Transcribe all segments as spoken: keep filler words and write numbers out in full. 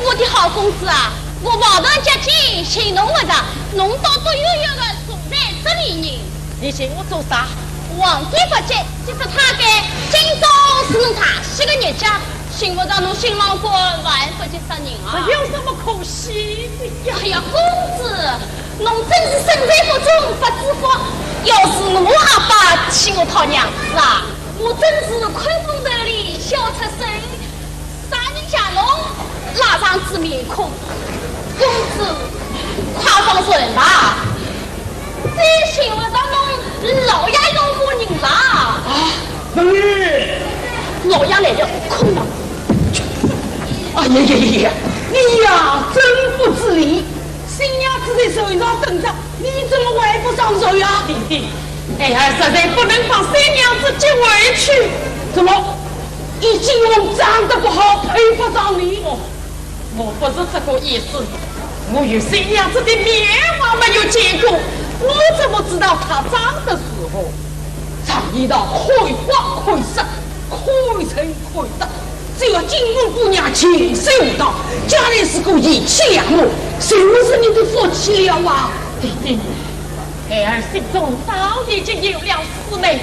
我的好公子啊，我王大脚筋寻侬勿着，侬倒独有一个坐在这里呢。你寻我做啥？皇帝不急，急死太监，今朝是侬大喜的日脚，寻勿着侬新郎官，还不急煞人啊？这有什么可喜的呀？哎呀，公子，侬真是身在福中不知福，要是我阿爸替我讨娘子啊，我真是困风头里笑出声。 啥人将侬拉上仔面孔？公子，快放心吧，再寻勿着侬老爷一个人啦。啊，文玉。老爷来了，困了。哎呀呀呀呀，你呀，真不知礼。新娘子在楼上等着，你怎么还不上楼呀？爹爹，孩儿实在不能把新娘子接回去。怎么？ 你金凤长得不好，配不上你。哦，我不是这个意思。我与新娘子的面还没有见过，我怎么知道她长得如何？常言道，看花看色，看人看德。只要金凤姑娘琴瑟舞蹈，将来是个贤妻良母，就是你的福气了啊！爹爹，孩儿心中早已经有了思念，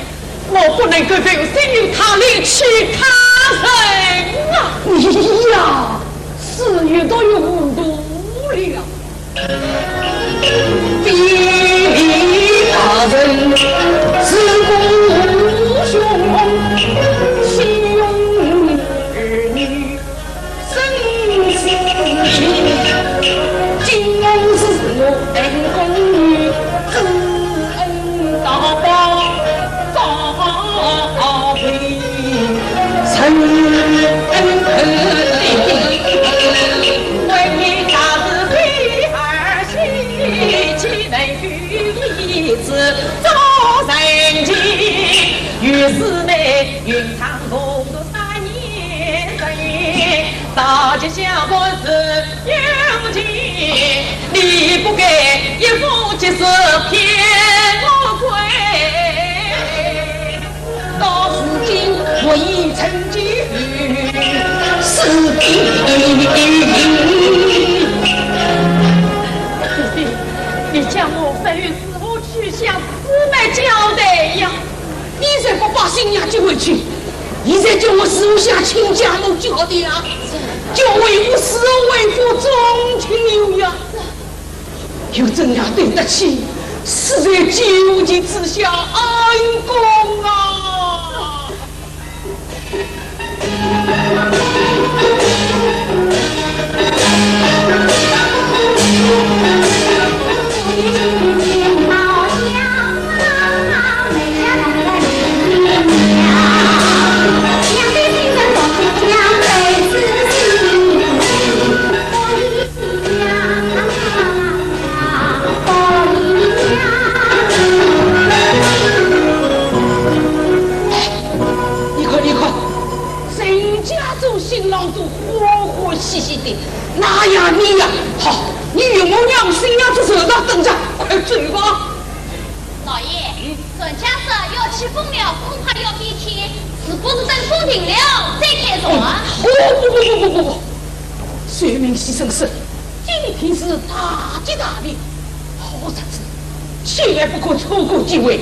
我不能够留心于他，另娶他人啊！你呀，是越读越糊涂了。非礼大人是孤雄，岂容儿女 生死情，今日是我恩公与知恩大报，报回承恩。为你大慈悲而喜，岂能与一子做人情？于是呢，云长共度三年人，大吉下官是 有情，你不该一封急书骗我归。到如今我已成家，是的。爹爹，你叫我如何去向师妹交代呀？ 你再不把新娘接回去，你再叫我如何向亲家母交代啊？叫为父，如何为父做亲呀？又怎样对得起死在奸夫之下，恩公啊！你看，你看，人家做新郎子欢欢喜喜的，哪像你呀？好，你与我娘新娘子坐到等着，快走吧。老爷，人家说要起风了，恐怕要变天，是不是等风停了再开船？哦，不不不不不不， 算命先生说，今天是大吉大利，好日子，千万不可错过机会。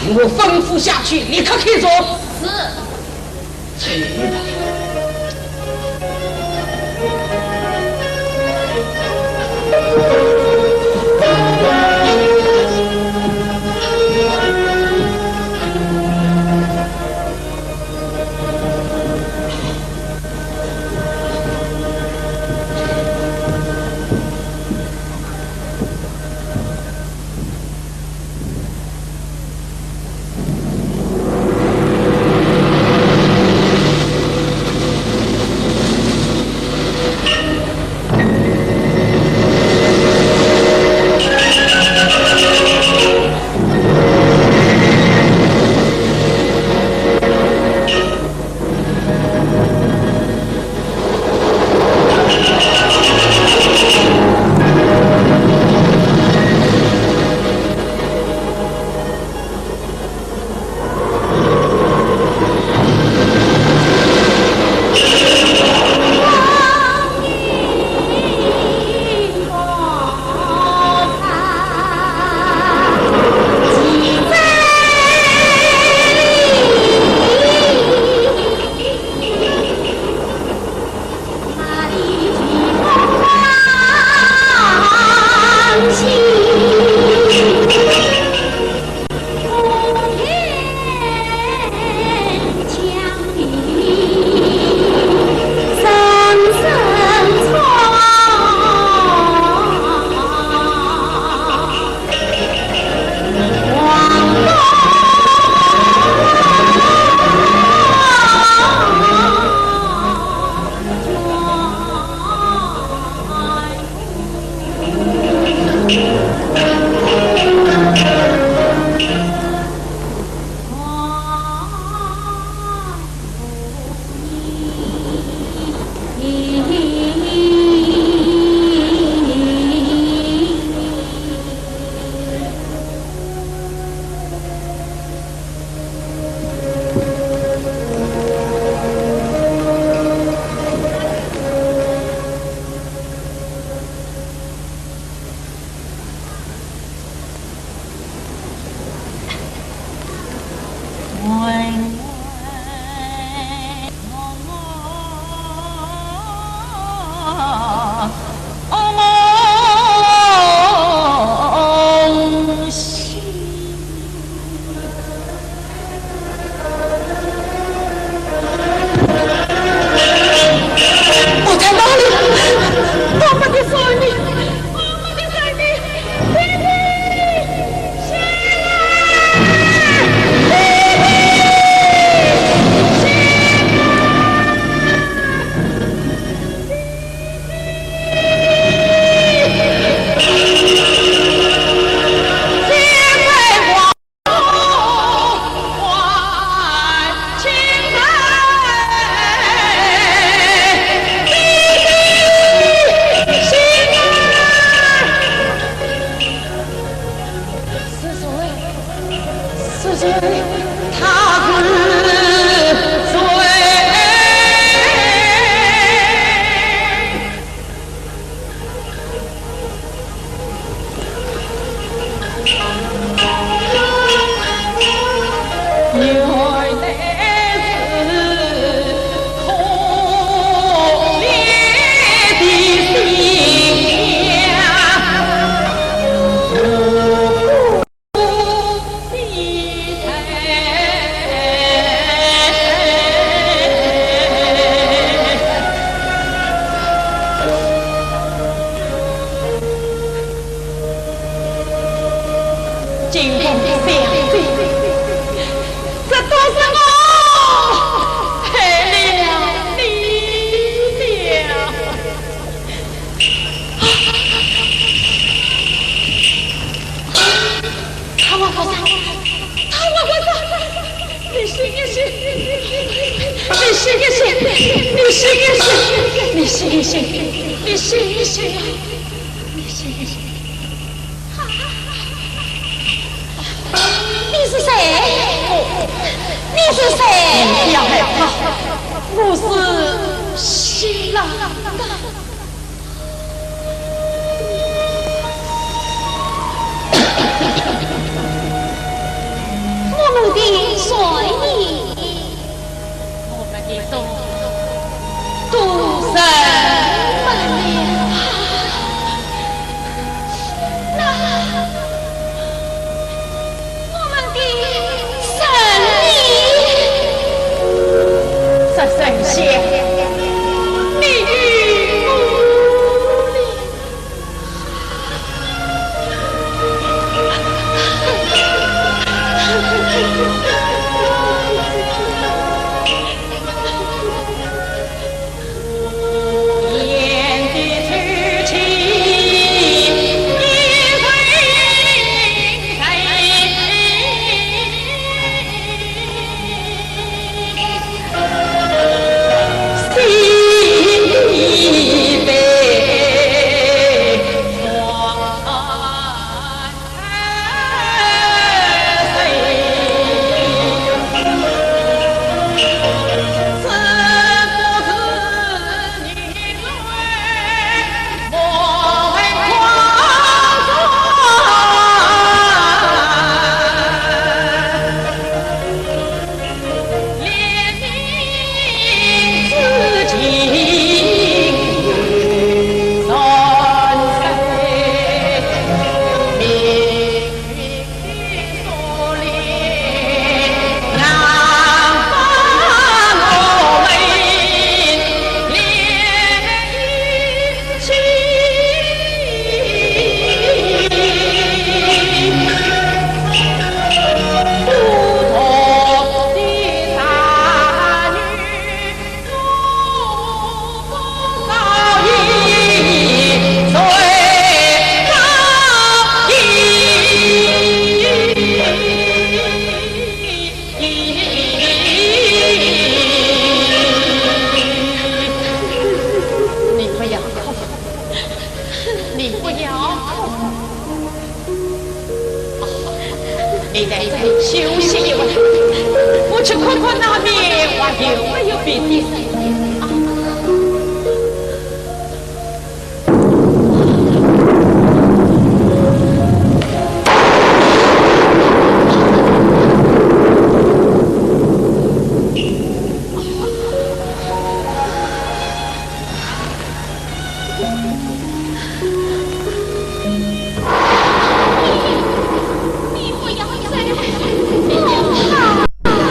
我吩咐下去，立刻开船。是。走吧。我在哪里？我们的孙女，我们的孙女，弟弟，下来！弟弟，下来！弟弟，下来！ 是谁？是谁？他是谁？公小姐，这都是我害了你了。唐王官人，唐王官人，你醒一醒，你醒一醒，你醒一醒，你醒一醒，你醒一醒啊！ 你是谁？你是谁？你是谁？你不要害怕，我是新郎啊。我们的帅呢？ 我们的都，都人满了。那我们的神呢？这神仙，你与我呢？ 你不要哭，你不要哭。 你在这里休息一会儿，我去看看那边还有没有别的人啊。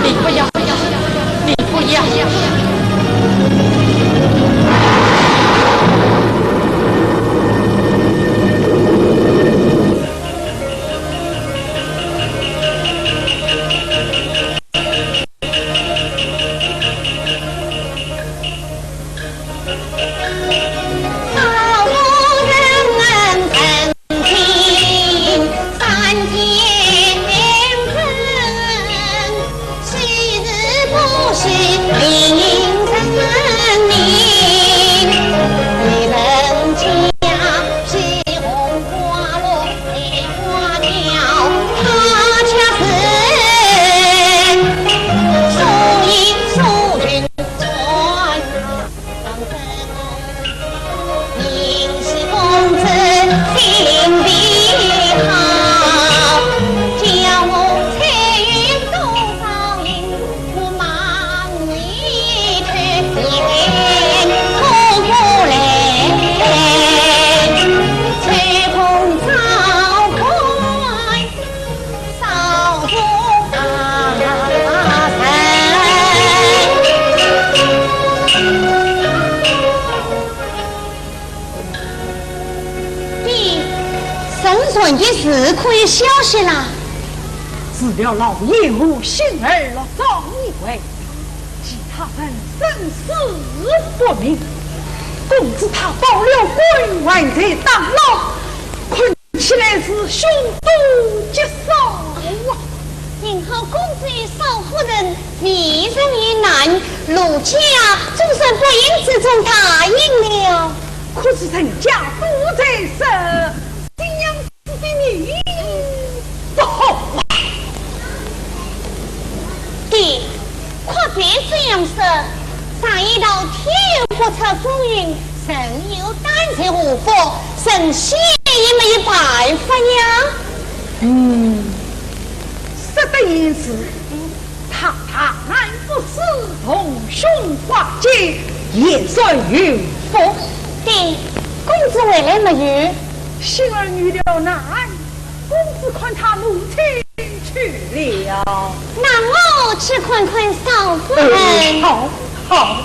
你不要，你不要，你不要！ 爹，乘船的事可以消息啦。除了老爷和星儿老早已回，其他人生死不明。公子他报了官，还在当牢，看起来是凶多吉少啊。幸好公子与少夫人避人于难，陆家总算不幸之中答应了。可是人家都在说，新娘 子的命不好啊。爹，可别这样说，常言道天有不测风云，人有旦夕祸福，神仙也没有办法呀。嗯，说得也是。 他大难不死，逢凶化吉，也算有福。爹，公子回来没有？星儿遇了难，公子看他母亲去了。那我去看看少夫人。哎，好，好。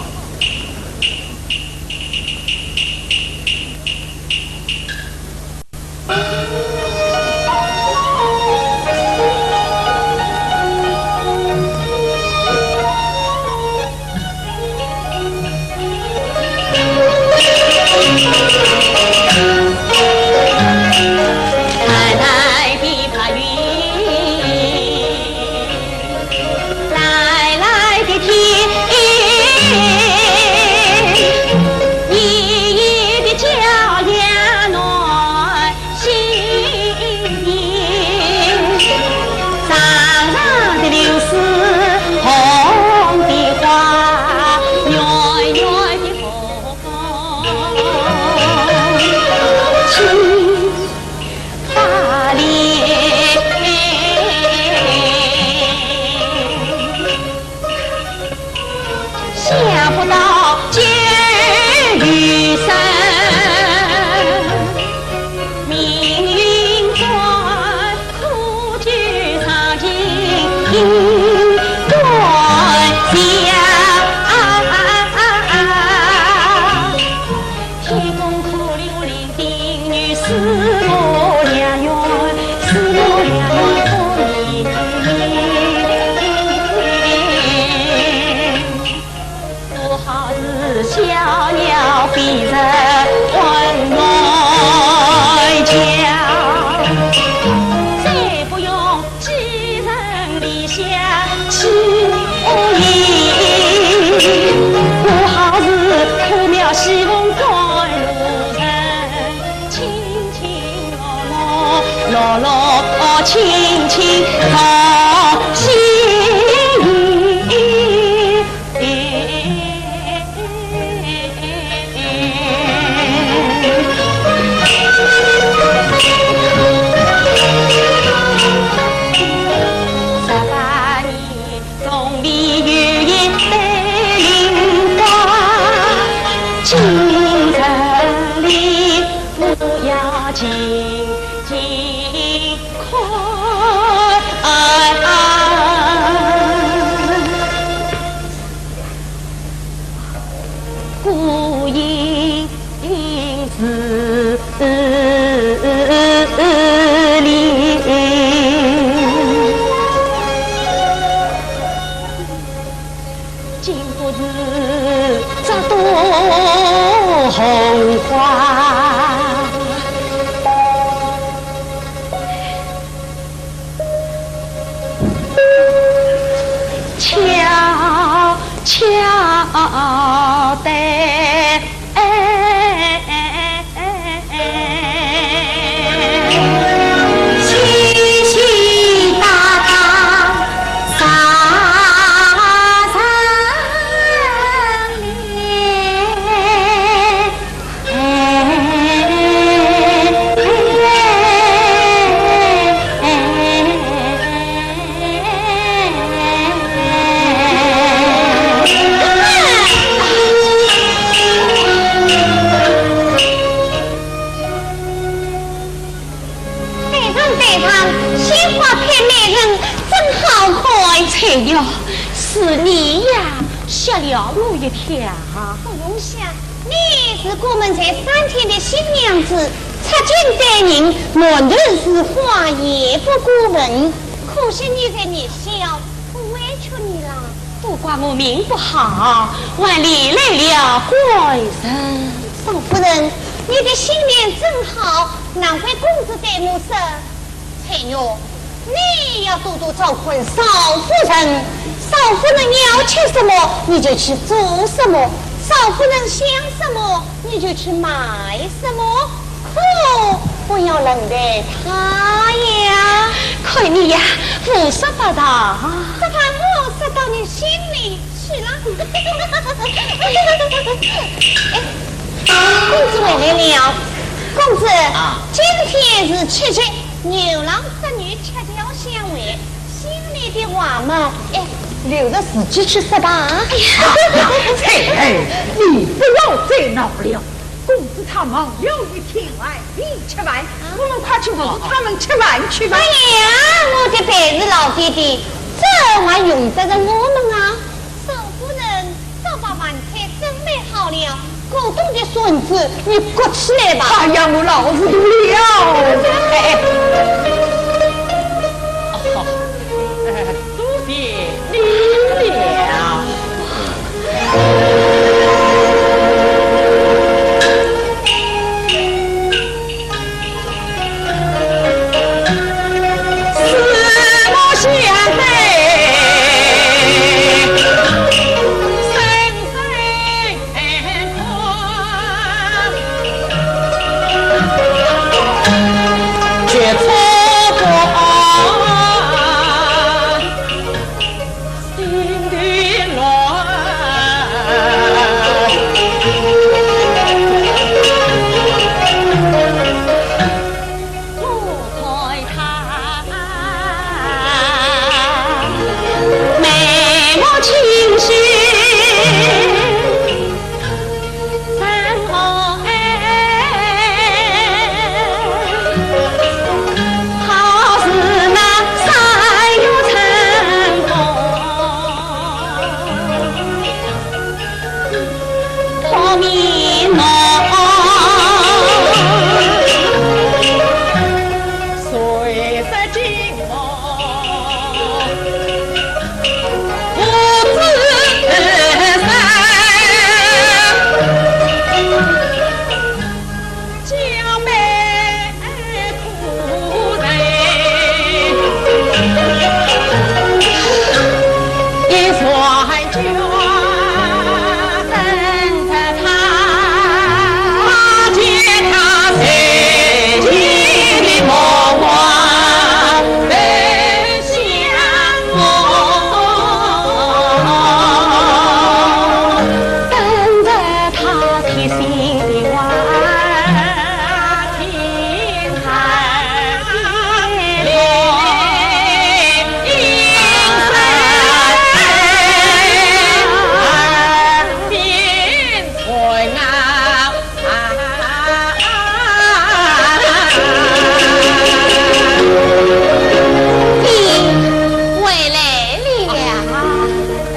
对上对上，鲜花配美人，真好看。翠玉，是你呀，吓了我一跳。不用吓，你是我们这三天的新娘子，出京待人，难得是花也不过问。可惜你在热笑，我委屈你了。都怪我命不好，还连累了官人。少夫人，你的心地真好，难怪公子对我说，翠玉，你要多多照顾少夫人。少夫人要吃什么，你就去做什么；少夫人想什么，你就去买什么。 哦，不要冷待他呀。看你呀，胡说八道。这番话说到你心里去了。哎，公子回来了。公子，啊。今天是七夕，牛郎织女吃酒相会，心里的话嘛，哎，留着自己去说吧。哎呀，哎，哎，你不要再闹了。 公子他忙了一天，还没吃饭，我们快去扶他们吃饭去吧。哎呀，我的便是老弟弟，这还用得着我们啊？少夫人，早把饭菜准备好了，过冬的笋子你割起来吧。哎呀，我老糊涂了。哎，哎，好，哎，多谢你了。 你回来了。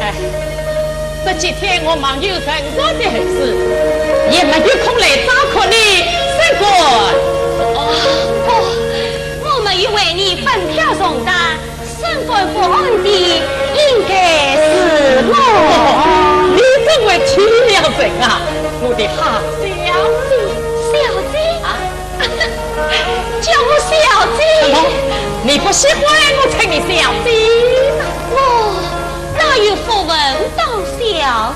哎，这几天我忙于陈国的后事，也没有空来照顾你，沈官。哦，不，我没有为你分挑重担， 沈官不安的应该是我。你真会体谅人啊，我的好小姐。小姐？啊？叫我小姐？怎么？你不喜欢我称你小姐吗？我哪有不闻道小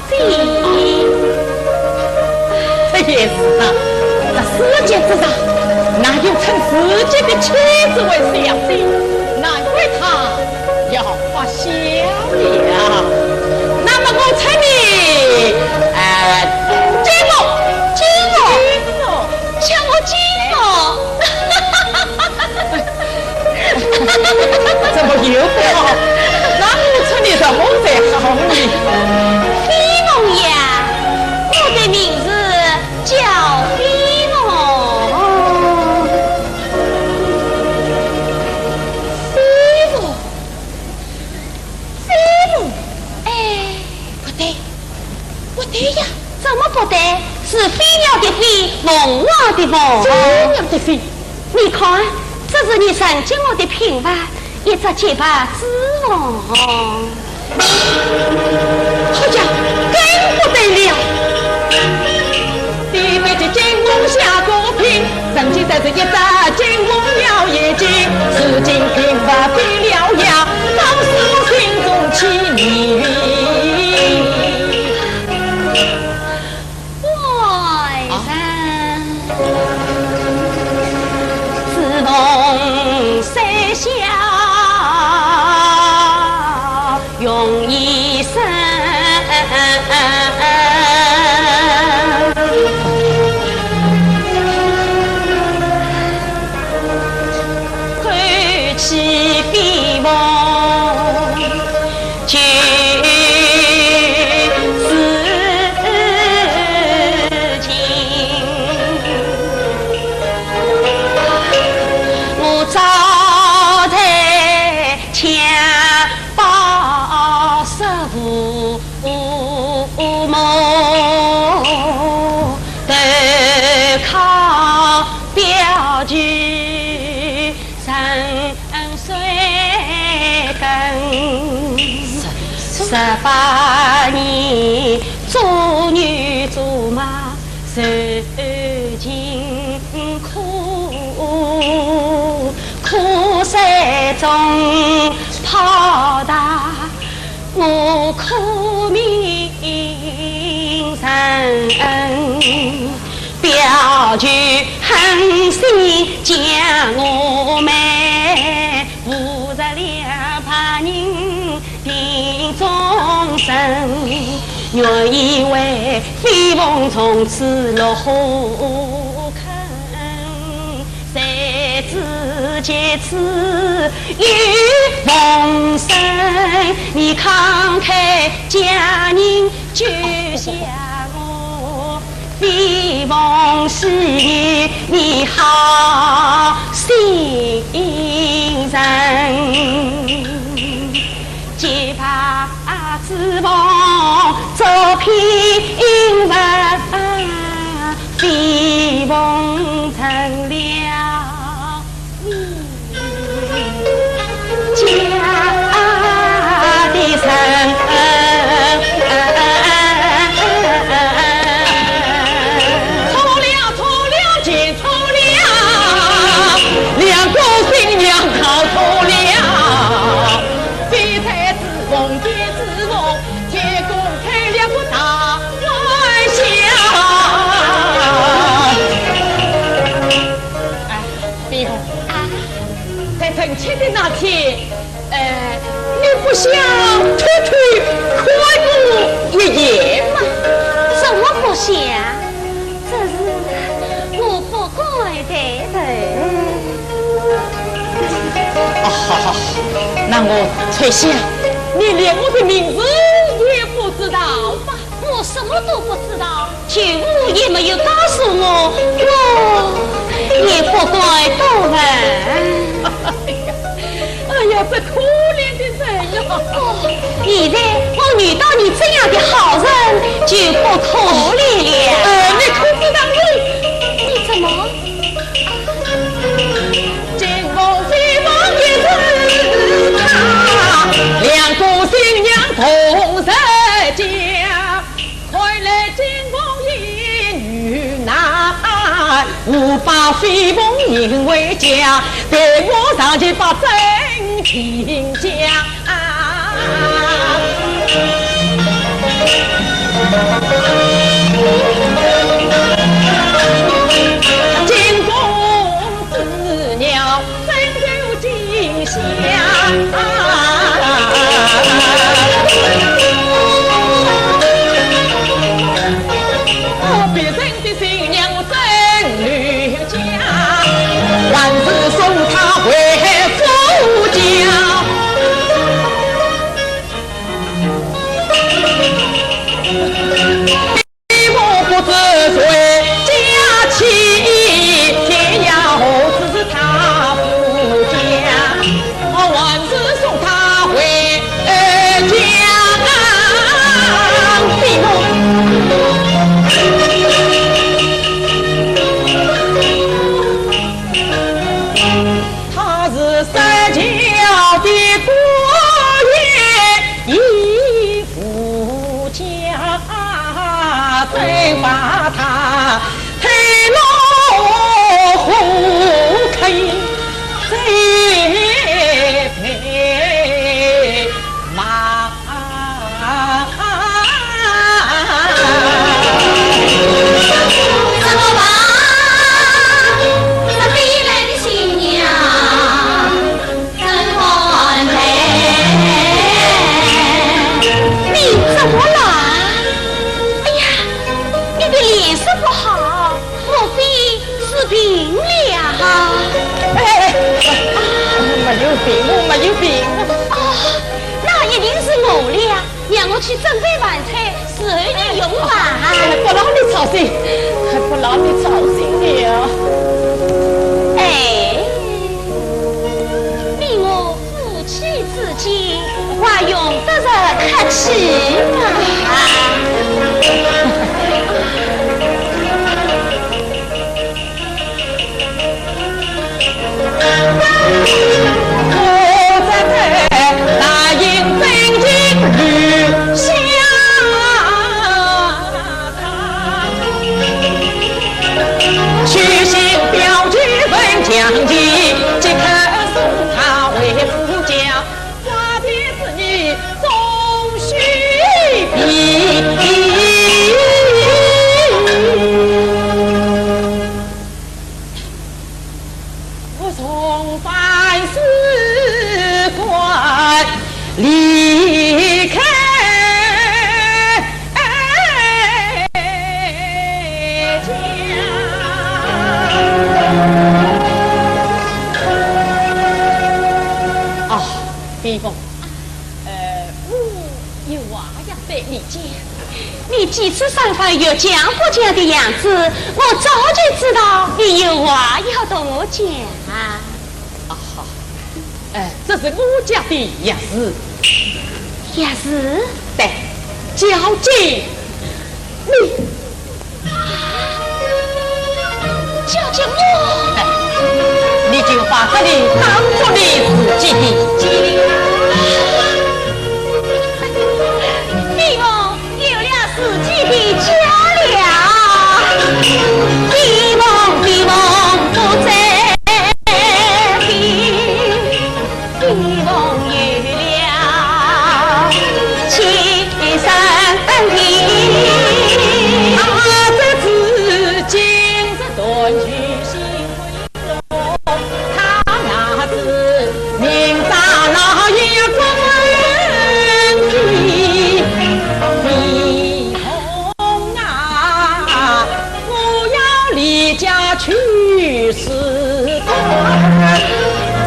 姐。这也是啊，这世界之上，哪有称自己的妻子为小姐？难怪她要发笑了。那么我称你，呃，金凤，金凤，叫我金凤。 怎么又不好？那我称你什么才好呢？飞凤呀，我的名字叫飞凤。飞凤，飞凤，哎，不对，不对呀。怎么不对？是飞鸟的飞，凤凰的凤。飞鸟的飞。 你看，这是你曾经我的聘房，一只洁白之凤。好家伙，更不得了！第一只金凤下过品，曾经在这一只金凤了眼睛，如今品不得了呀，当时我心中起疑。官人，啊？自从山下用一生，看起飞凤。 就是情。我早在襁褓时父母，投靠表舅 沉水坑，十八年做牛做马受尽苦，苦水中泡大，我苦命人。 表舅狠心将我卖，父子两派人定终身，原以为飞凤从此落火坑，谁知这次又逢生，你慷慨佳人救下我。 飞凤喜你好心人，洁白之凤做品文，飞凤成了 家的人。错了，错了，全错了，两个新娘搞错了。翡翠之凤，茧之凤，天公开了个大玩笑。哎，飞凤。 啊？在成亲的那天，呃，你不想偷偷看我一眼吗？怎么不想？这是我不该的。啊，好，好，好，那我退下。你连我的名字也不知道吧？ 我什么都不知道，舅父也没有告诉我，我也不敢多问。哎呀，这可怜的人呀！哦，现在我遇到你这样的好人，就不可怜了。呃，你可知道我？你怎么？ 金凤飞凤也是他，两个新娘同入家，看来金凤也有难，我把飞凤迎回家，待我上前把真情讲。我去准备饭菜，伺候你用饭。哎，不劳你操心，哎，不劳你操心了。哎，你我夫妻之间，还用得着客气吗？我重返书馆，离开家。啊，冰峰，呃，我有话要对你讲。你几次三番欲讲不讲的样子，我早就知道你有话要同我讲。啊，好，哎，这是我家的钥匙。钥匙？对，交给你。 交给我。哎，你就把这里当作你自己的家。你我有了自己的家了，地梦地梦不再的。 地梦有了千山的地，他这紫金是断句心回落，他那紫明朝那也不问题。地梦啊，我要离家去是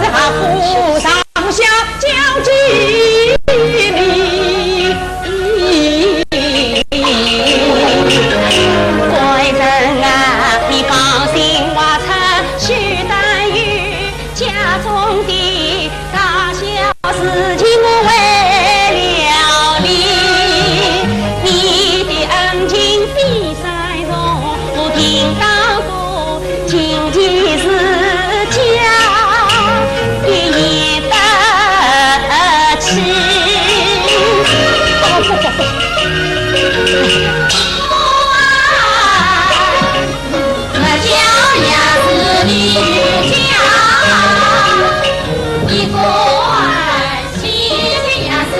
这副上下交给你。官人啊，你放心，我出去担忧家中的大小事情，我会料理。你的恩情比 山重，我听到过，今天是家也言不起。不，不，不，不。我家也是你家，一个儿媳妇也是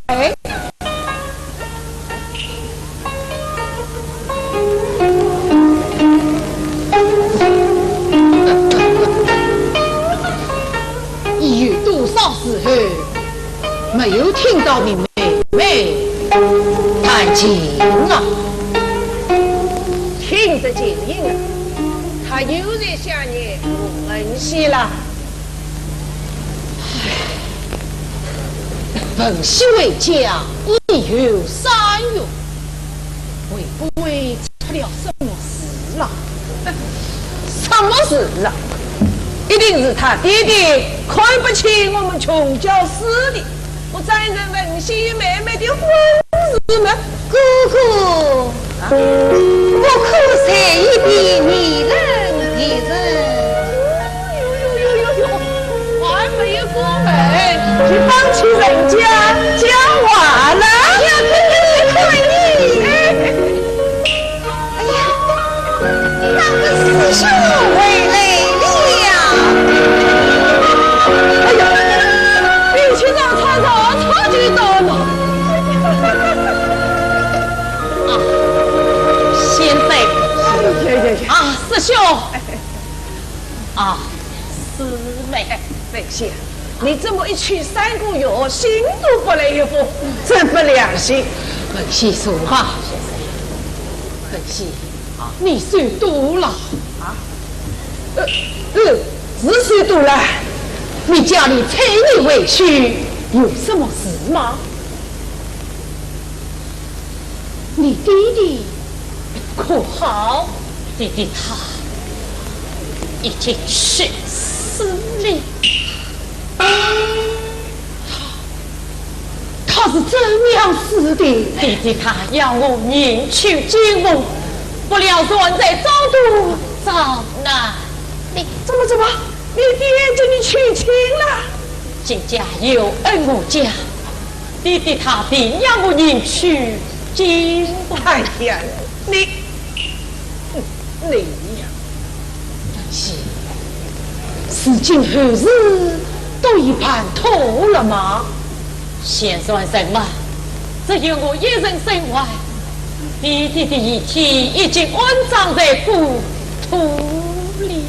哎，有多少时候 没有听到你妹妹弹琴啊？听得琴音啊，她又在想念文喜了。唉，文喜回家已有三月，会不会 出了什么事了？什么事啊？一定是他爹爹看不起我们穷教师的，不赞成文喜与妹妹的婚事吗？哥哥，啊？不可随意地议论别人。 哟哟哟哟哟，还没有过门，就当起人家讲话了。哎呀，快点，快点，快点！哎呀，兄。啊，师妹。哎，凤喜，你这么一去三个月，信都不来一封，真不良心。凤喜坐吧。凤喜，你收多了。啊？呃，呃，是收多了。你家里催你回去，有什么事吗？ 你爹爹可好？爹爹他已经去世了。他是怎样死的？爹爹他要我另娶金凤，不料船在漳都遭难。你怎么，怎么？你爹给你娶亲了？金家有恩我家， 爹爹他定要我另娶金凤。哎呀，你，你呀！是，事情后事都已办妥了吗？现船人马只有我一人生还，爹爹的遗体已经安葬在故土里。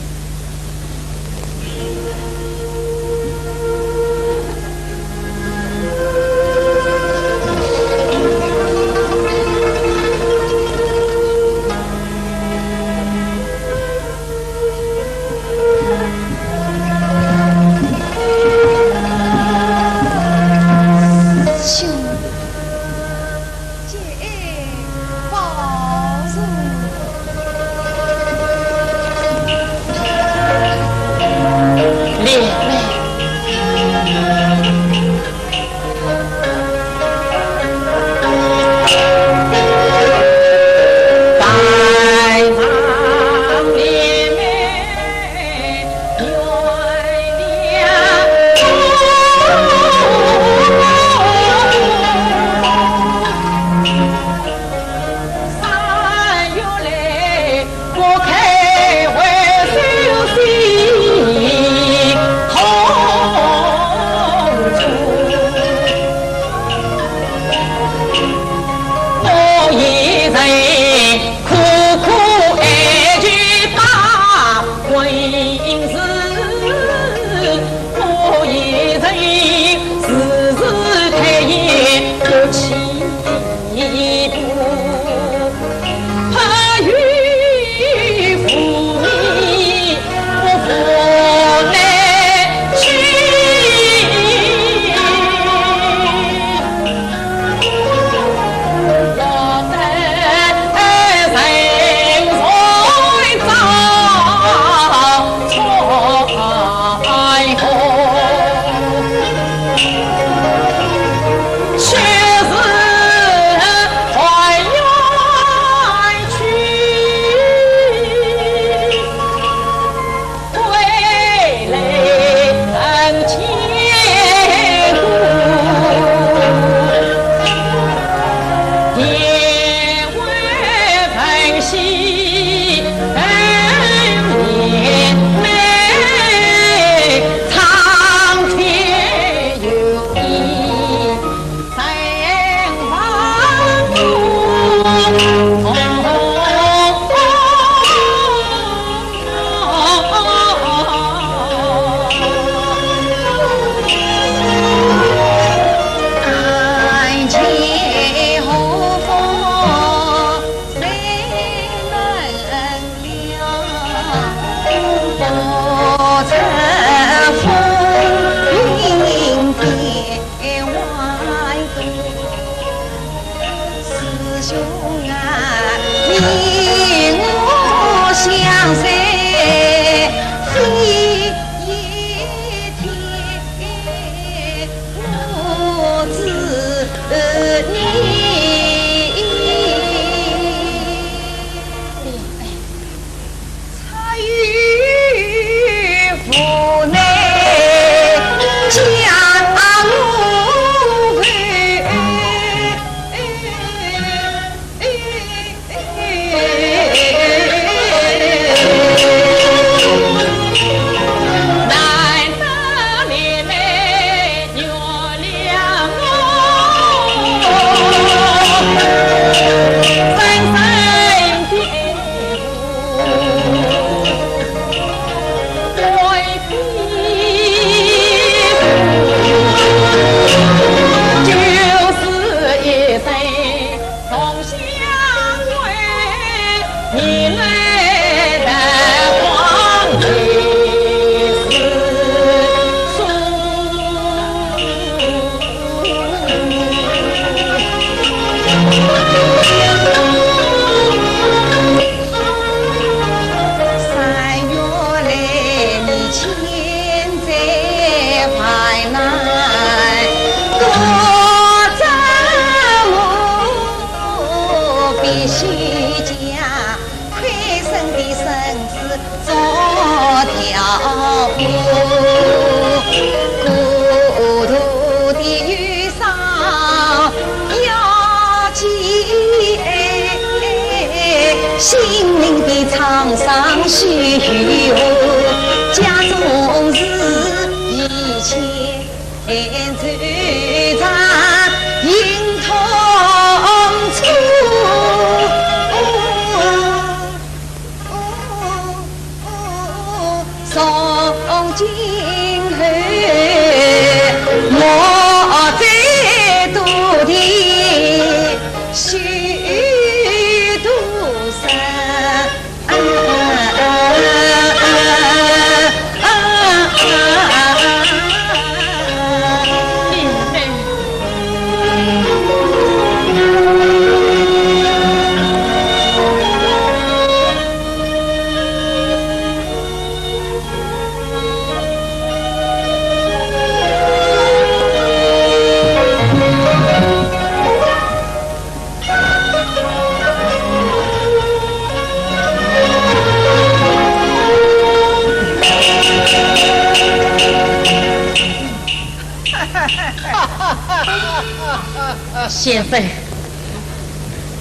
先生，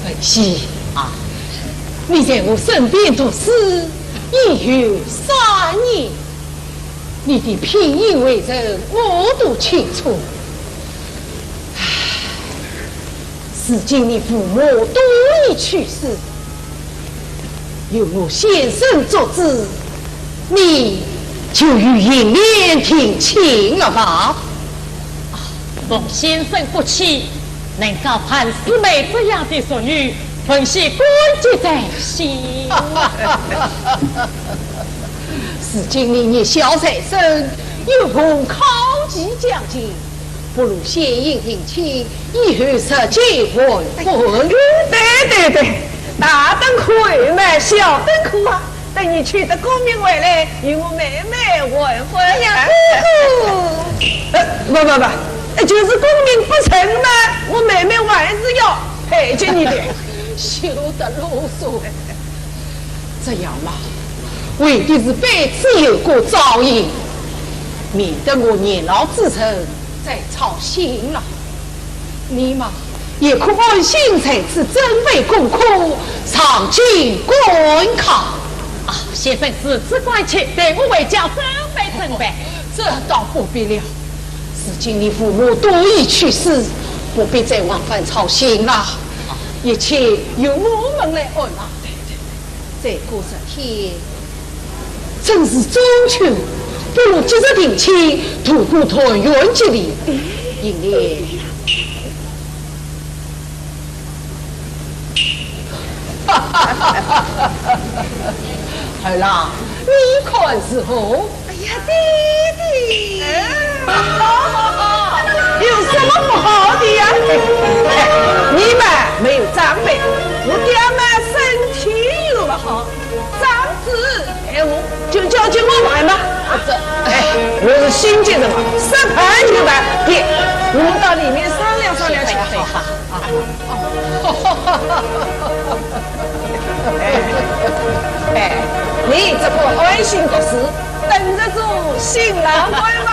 文喜啊，你在我身边读书已有三年，你的品行为人我都清楚。唉，如今你父母都已去世， 由我先生做主，你就与银莲定亲了吧。啊，蒙先生不弃，能够盼师妹这样的淑女，文喜感激在心。如今你年小在身，又逢考期将近， 不如先行定亲，以后日后还婚。对对对，大等可后嘛，小等可啊。等你取得功名回来，与我妹妹完婚。哎呀，哥哥。呃，不不不，呃，就是功名不成嘛，我妹妹还是要配给你的。休得啰嗦。 这样嘛，为的是彼此有个照应，免得我年老之人再操心了。你嘛，也可安心在此准备功课，上京赶考。啊，先生如此关切，待我回家准备准备。这倒不必了，如今你父母都已去世，不必再往返操心了，一切由我们来安排。 再过十天，正是中秋，不如即日定亲，度过团圆节日。银莲，儿啊，你看如何？ 哎呀，爹爹！好，好，好，有什么不好的呀？哎，你嘛没有长辈，我爹嘛身体又不好，长子，哎，我就交给我来嘛。这，哎，我是心急的嘛，说办就办。爹，我们到里面商量商量去。好，好，好。 哎，哎，你只管安心读书，等着做新郎官吧。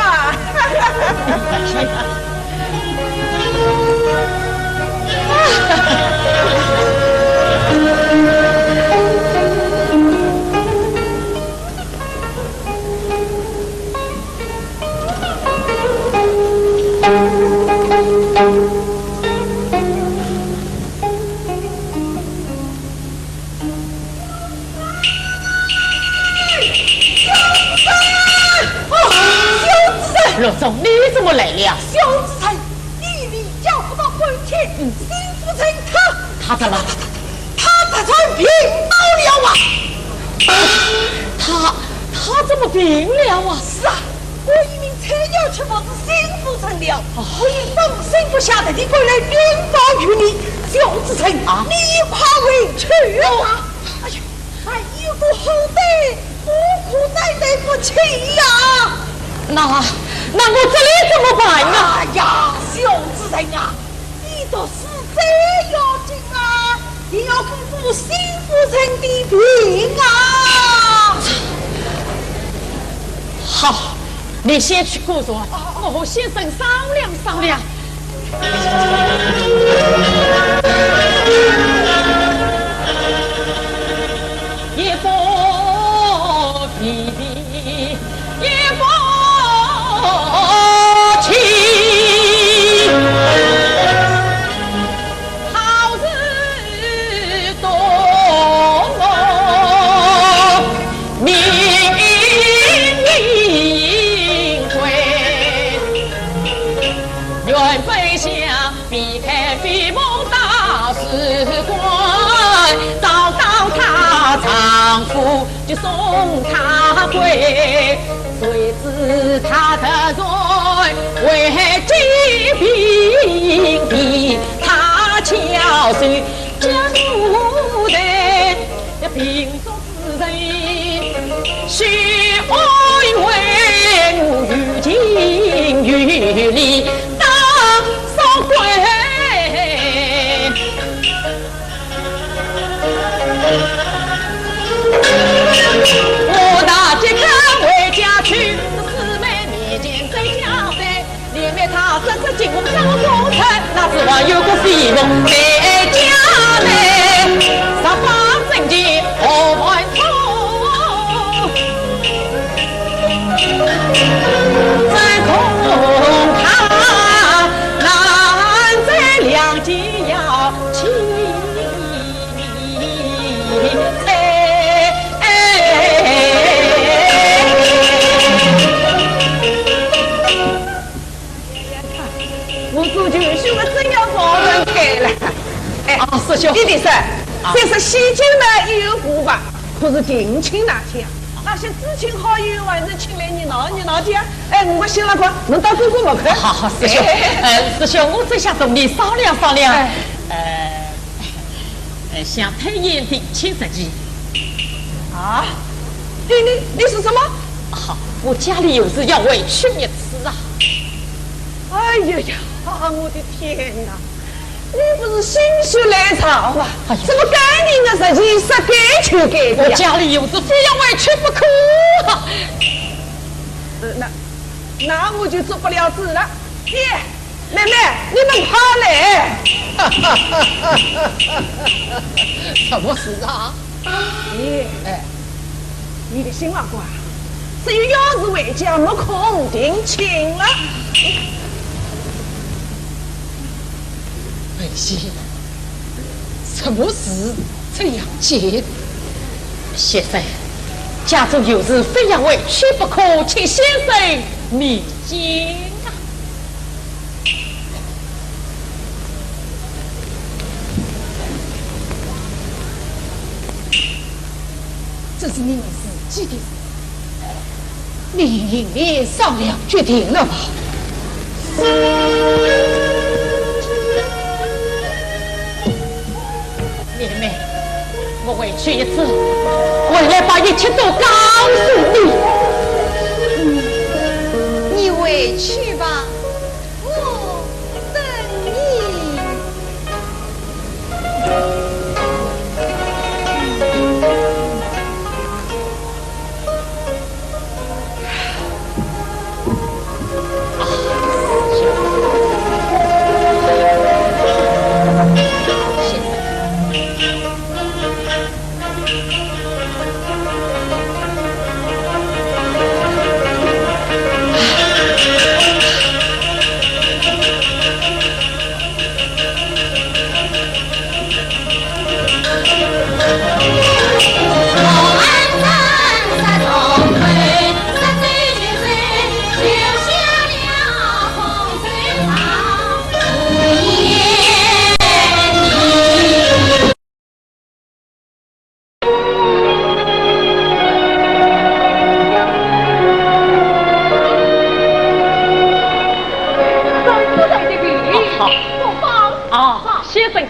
哦，小子，陆总，你怎么来了？小子，你，你要不到婚期，嗯，新夫人她，她怎么？她，她，她得病倒了。病了啊？是啊，我一名菜鸟却不是心腹成了，我已放心不下的，你赶来禀报于你，小子成，啊？你快回去吧。哎呀，还有个后代，我可担待不起呀。那，那我这里怎么办啊？哎呀，小子成啊，你读书最要紧啊，也要顾顾心腹成的病啊。好，你先去顾着，我和先生商量商量。也不疲疲，也不轻。好事多磨命贵。 原本想避开飞梦大使馆，找到她丈夫就送她归。谁知她突然为疾病病，她巧手将我的病中 人，是安慰我有情有理当送归。我大姐赶回家去，姊妹面前再交代。 连累她这次进宫上风尘，那指望有个西风在家来，十八正经何烦恼？只恐她难在良间要妻。 我做舅兄的真要找人改了。哎，啊，师兄。弟弟说，啊。这是西京的一员武官，可是定亲那天，那些至亲好友还是请来热闹热闹的。哎，我心里想，能到哥哥门口。好，好，师兄，哎。呃，师兄，我正想同你商量商量。哎。呃， 呃，想推延定亲日期。啊？你，你，你说什么？好，我家里有事要回去一次啊。哎呀呀，我的天哪！你不是心血来潮吗？哎呀。怎么赶紧的日期说改就改的呀？我家里有事，非要回去不可啊。呃，那，那我就做不了主了。爹， 妹妹，你们快来！什么事啊？咦，哎。你的新郎官，只有要是回家没空定亲了。文喜，什么事这样急？先生，家中有事，非要回去不可，请先生明鉴啊。 这是你们自己的事，你应该商量决定了吧？妹妹，我回去一次，回来把一切都告诉你。嗯，你回去吧。 我等你。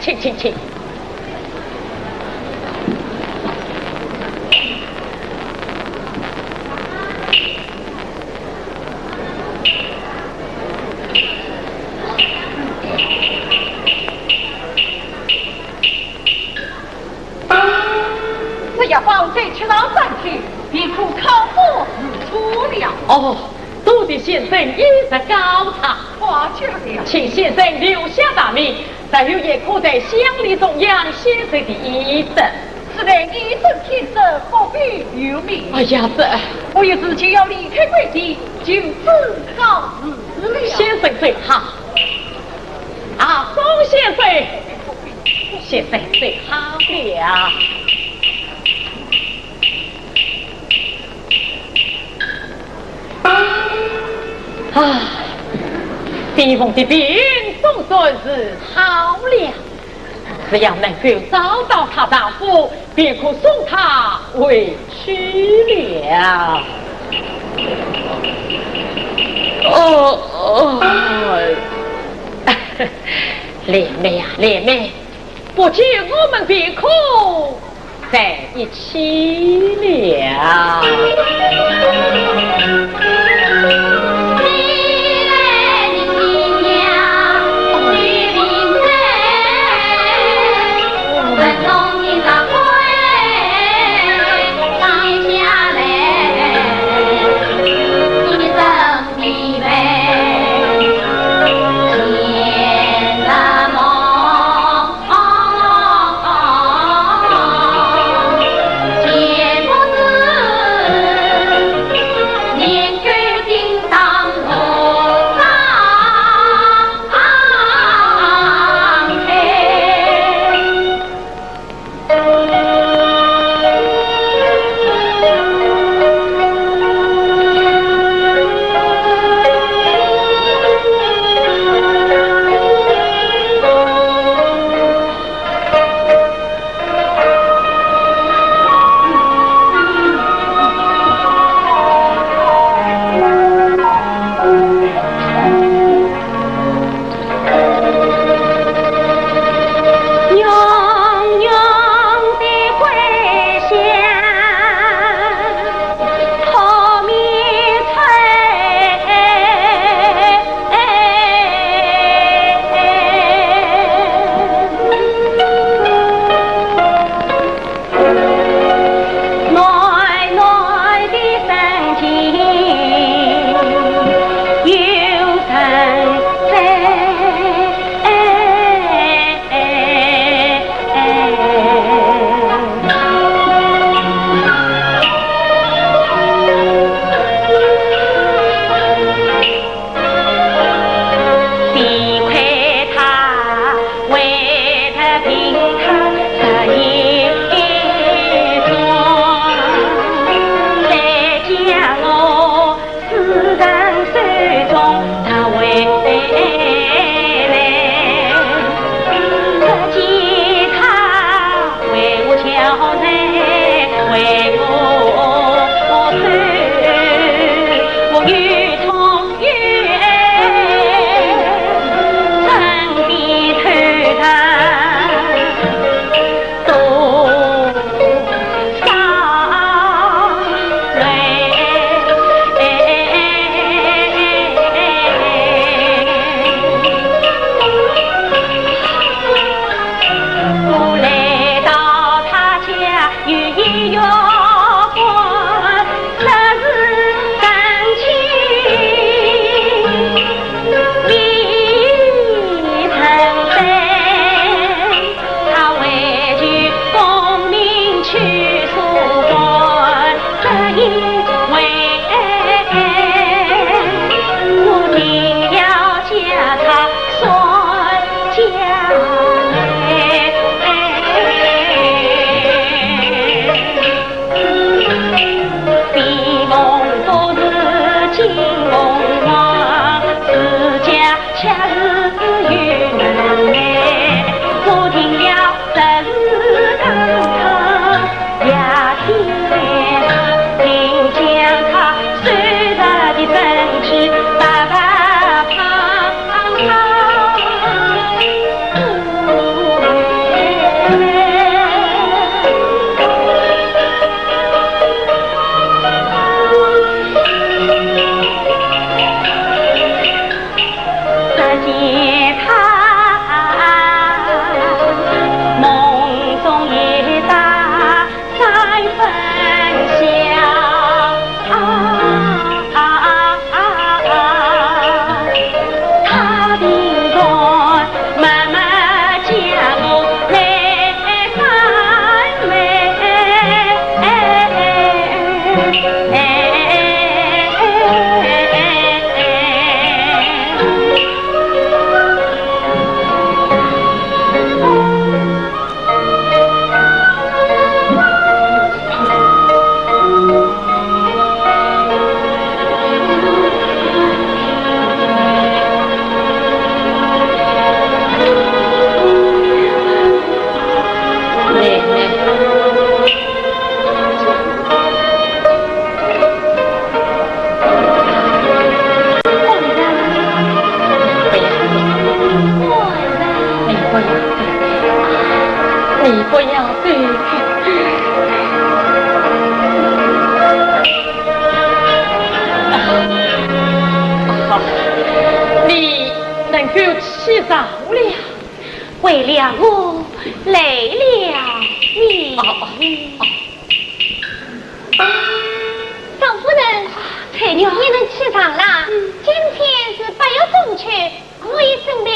请，请，请。这药方再吃上三天，便可康复如初了。哦，多谢先生医术高超。 花甲了。请先生留下大名，日后也可在乡里弘扬先生的医德。此人一生天生，不比由命。哎呀，这……我有事就要离开贵地，就只好辞了。先生走好。啊，方先生，先生走好了。 啊，先生的病总算是好了，只要能够找到她丈夫，便可送她回去了。哦，哦。莲妹呀，莲妹，不久我们便可 在一起了。赵夫人，翠娘，你能起床啦？今天是八月中秋，我已准备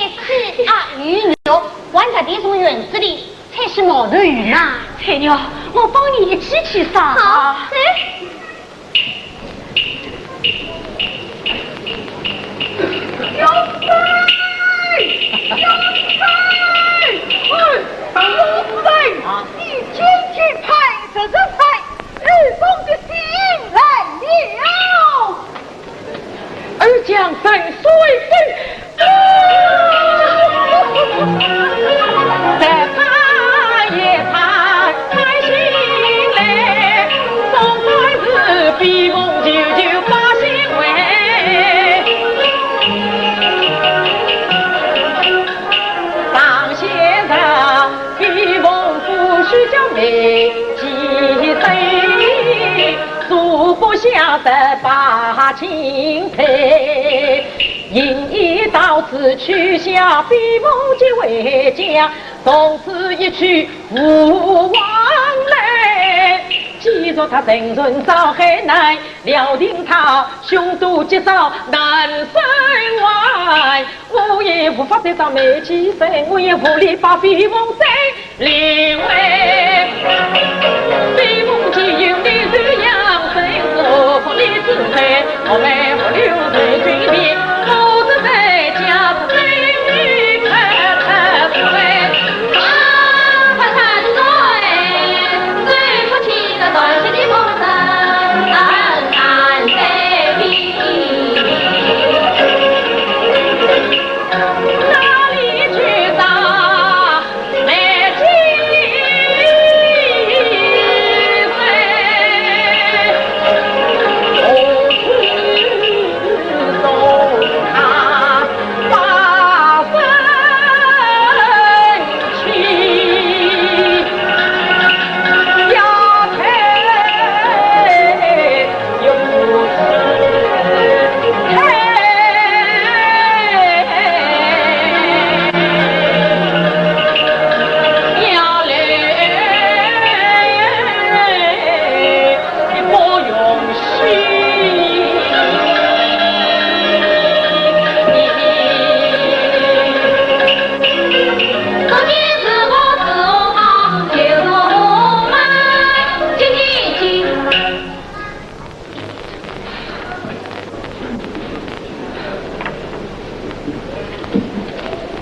喜啊鱼肉，还特地从园子里采些毛头鱼呢。翠娘，我帮你一起去烧。好，走。 小三，小三，哎，小三，你进去拍这人拍，二房的信来了。二将在水边。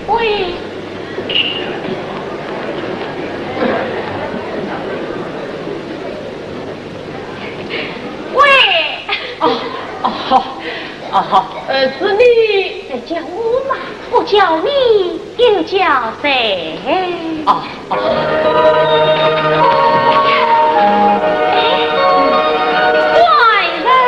喂。喂。哦，哦，好，哦，好，呃，是你。在叫我吗？我叫你， 又叫谁？哦，哦。哎，官人。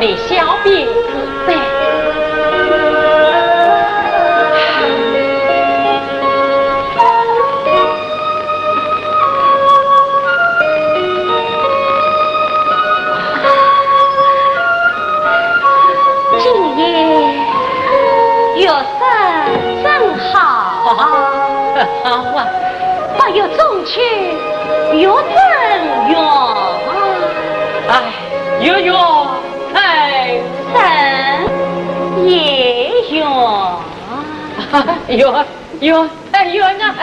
你小便之罪。今夜月色真好。好啊。白玉中秋，月正圆。哎，月圆人也圆。圆，圆，哎，圆啊！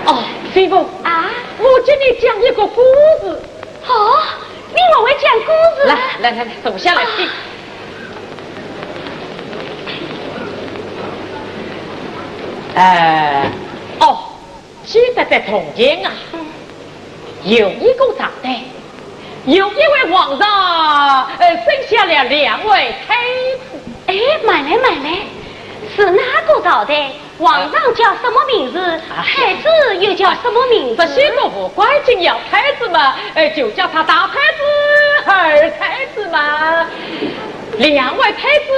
哦，媳妇。啊？我给你讲一个故事。哦，你还会讲故事？来，来，来，来，坐下来听。啊。呃，哦， 记得在从前啊，嗯。有一个朝代，有一位皇上，呃，生下了两位太子。哎，慢来，慢来，是哪个朝代？皇上叫什么名字？啊。太子又叫什么名字？这些都无关紧要，太子嘛，呃，就叫他大太子、二太子嘛。两位太子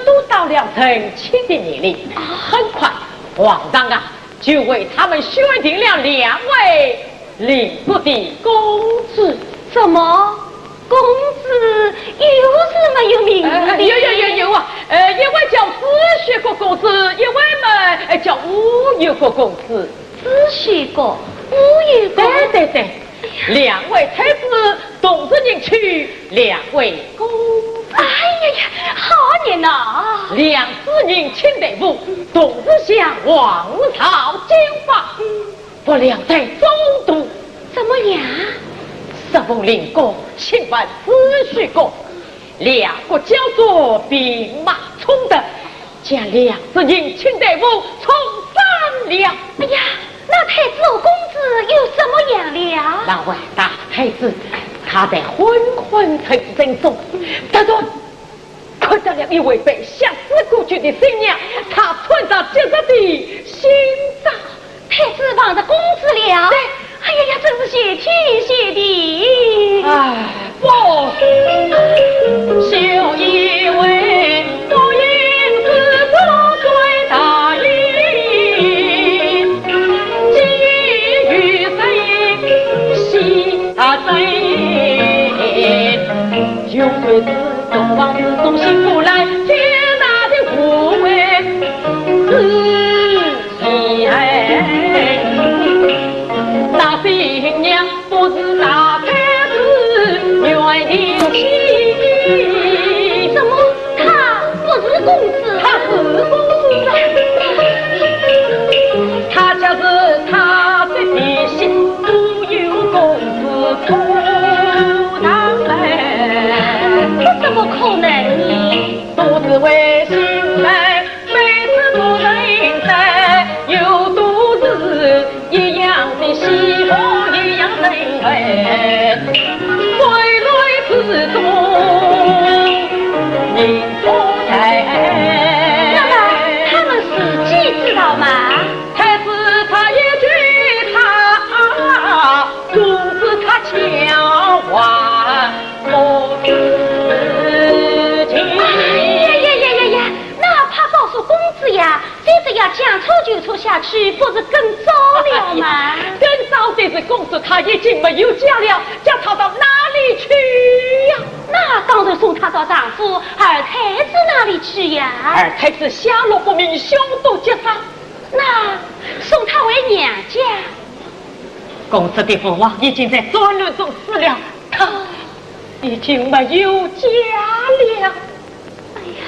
都到了成亲的年龄，啊。很快，皇上啊， 就为他们选定了两位令国的公子。什么？公子又是没有名字的？呃，有，有，有，有啊，呃，一位叫紫须国公子，一位嘛，呃，叫乌油国公子。紫须国，乌油国。对，对，对，两位太子同日迎娶两位公子。哎呀呀，好热闹啊！两子迎亲队伍同日向皇朝进发。 不料在中途，怎么样？时逢令国侵犯紫须国，两国交战，兵马冲突，将两支迎亲队伍冲散了。哎呀，那太子和公子又怎么样了？那位大太子，他在昏昏沉沉中，突然 看到了一位被吓死过去的新娘，她穿着洁白的新装。太子望着公子了。对。哎呀呀，真是谢天谢地。哎，不。怎么，他不是公子？他是公子啊。他就是他的弟媳，乌油公子初堂妹。这怎么可能呢？ 那么他们自己知道吗？ 哎呀呀呀呀呀，哪怕告诉公子呀，这只要将错就错下去，不是更糟了吗？哎呀，更糟的是，公子他已经没有家了，叫他到哪里去呀？那当然送他到丈夫二太子那里去呀。二太子下落不明，凶多吉少。 那送他回娘家。公子的父王已经在战乱中死了，他已经没有家了。哎呀，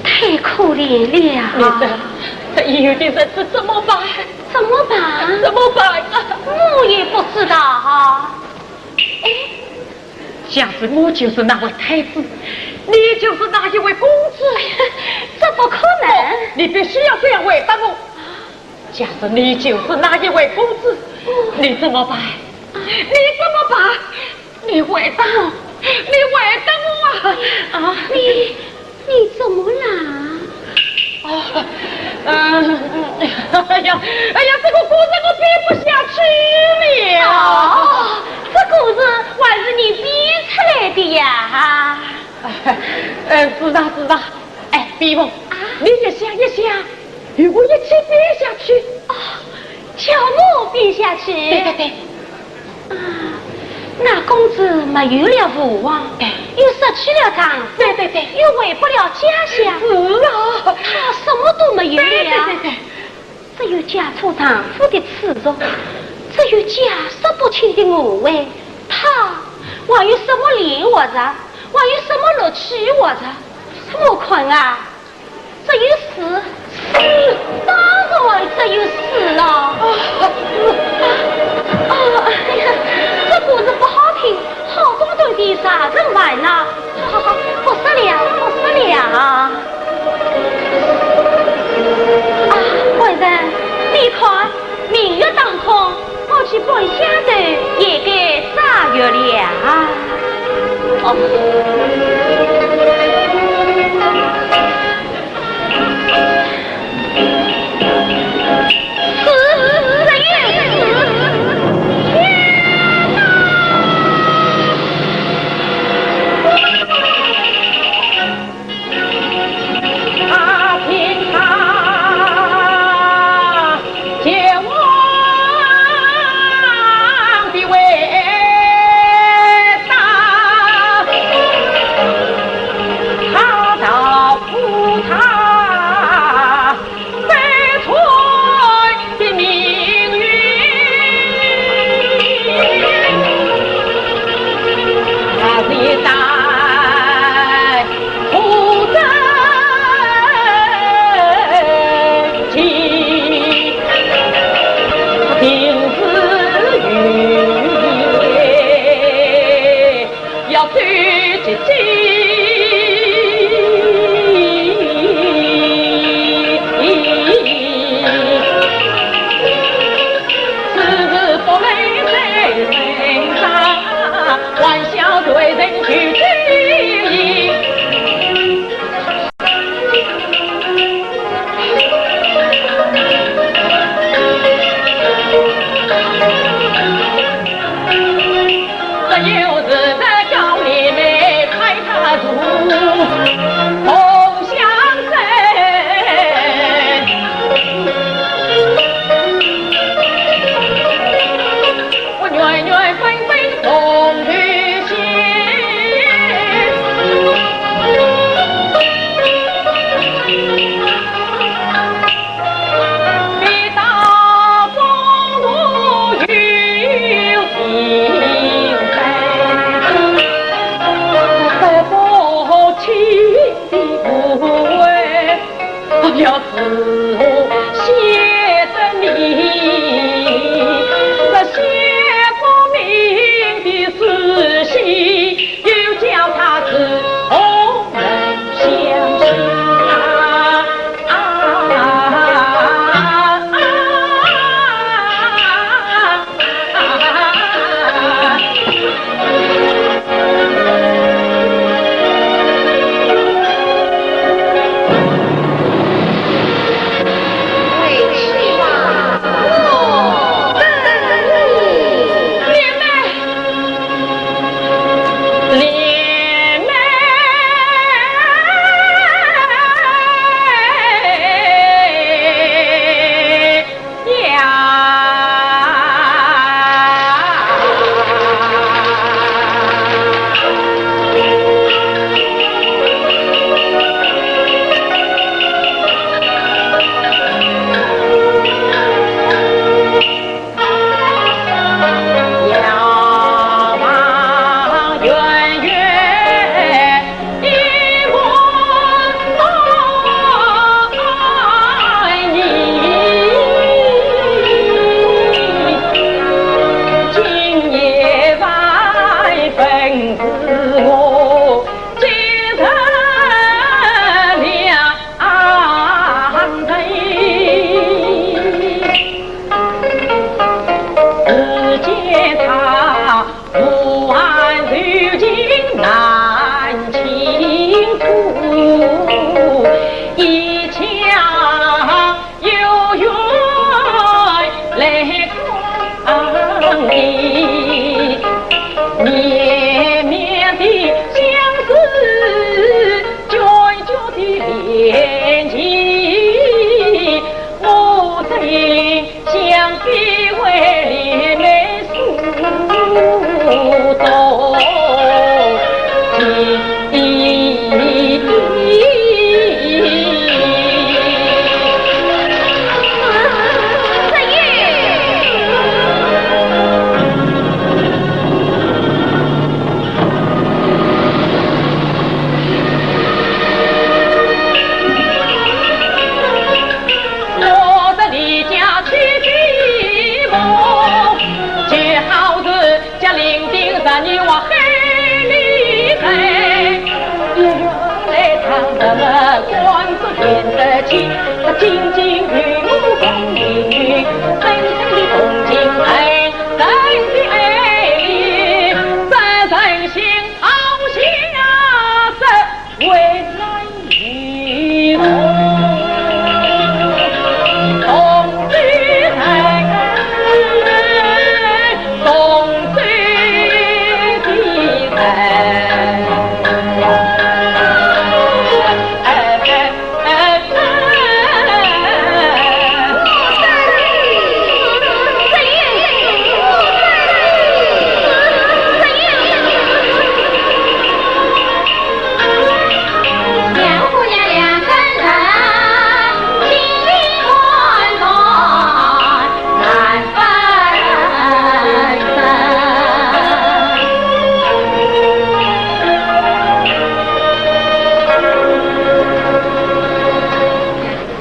太可怜了。你这，这以后的日子怎么办？怎么办？怎么办啊？我也不知道啊。哎， 假使我就是那位太子，你就是那一位公子。哎呀，这不可能。不，你必须要这样回答我。假使你就是那一位公子，你怎么办？你怎么办？你回答我，你回答我啊！啊！你，你怎么啦？啊，嗯，哎呀，哎呀，这个故事我编不下去了。哦，这故事还还是你编出来的呀？呃，是的，是的。哎，飞凤，啊？你一想一想，与我一起编下去。哦，叫我编下去？对对对。啊，那公子没有了父王，对。又失去了丈夫，对对对。又回不了家乡，是啊。他什么都没有了。对对对对。 只有嫁错丈夫的耻辱，只有家室不清的误会，他还有什么脸活着？还有什么乐趣活着？富坤啊，只有死，死，当然只有死了。啊，啊，哎呀，这故事不好听，好端端的杀人犯呐！好好好，不说了，不说了。啊，官人，你看，明月当空，我去搬香头也该洒浴了。哦。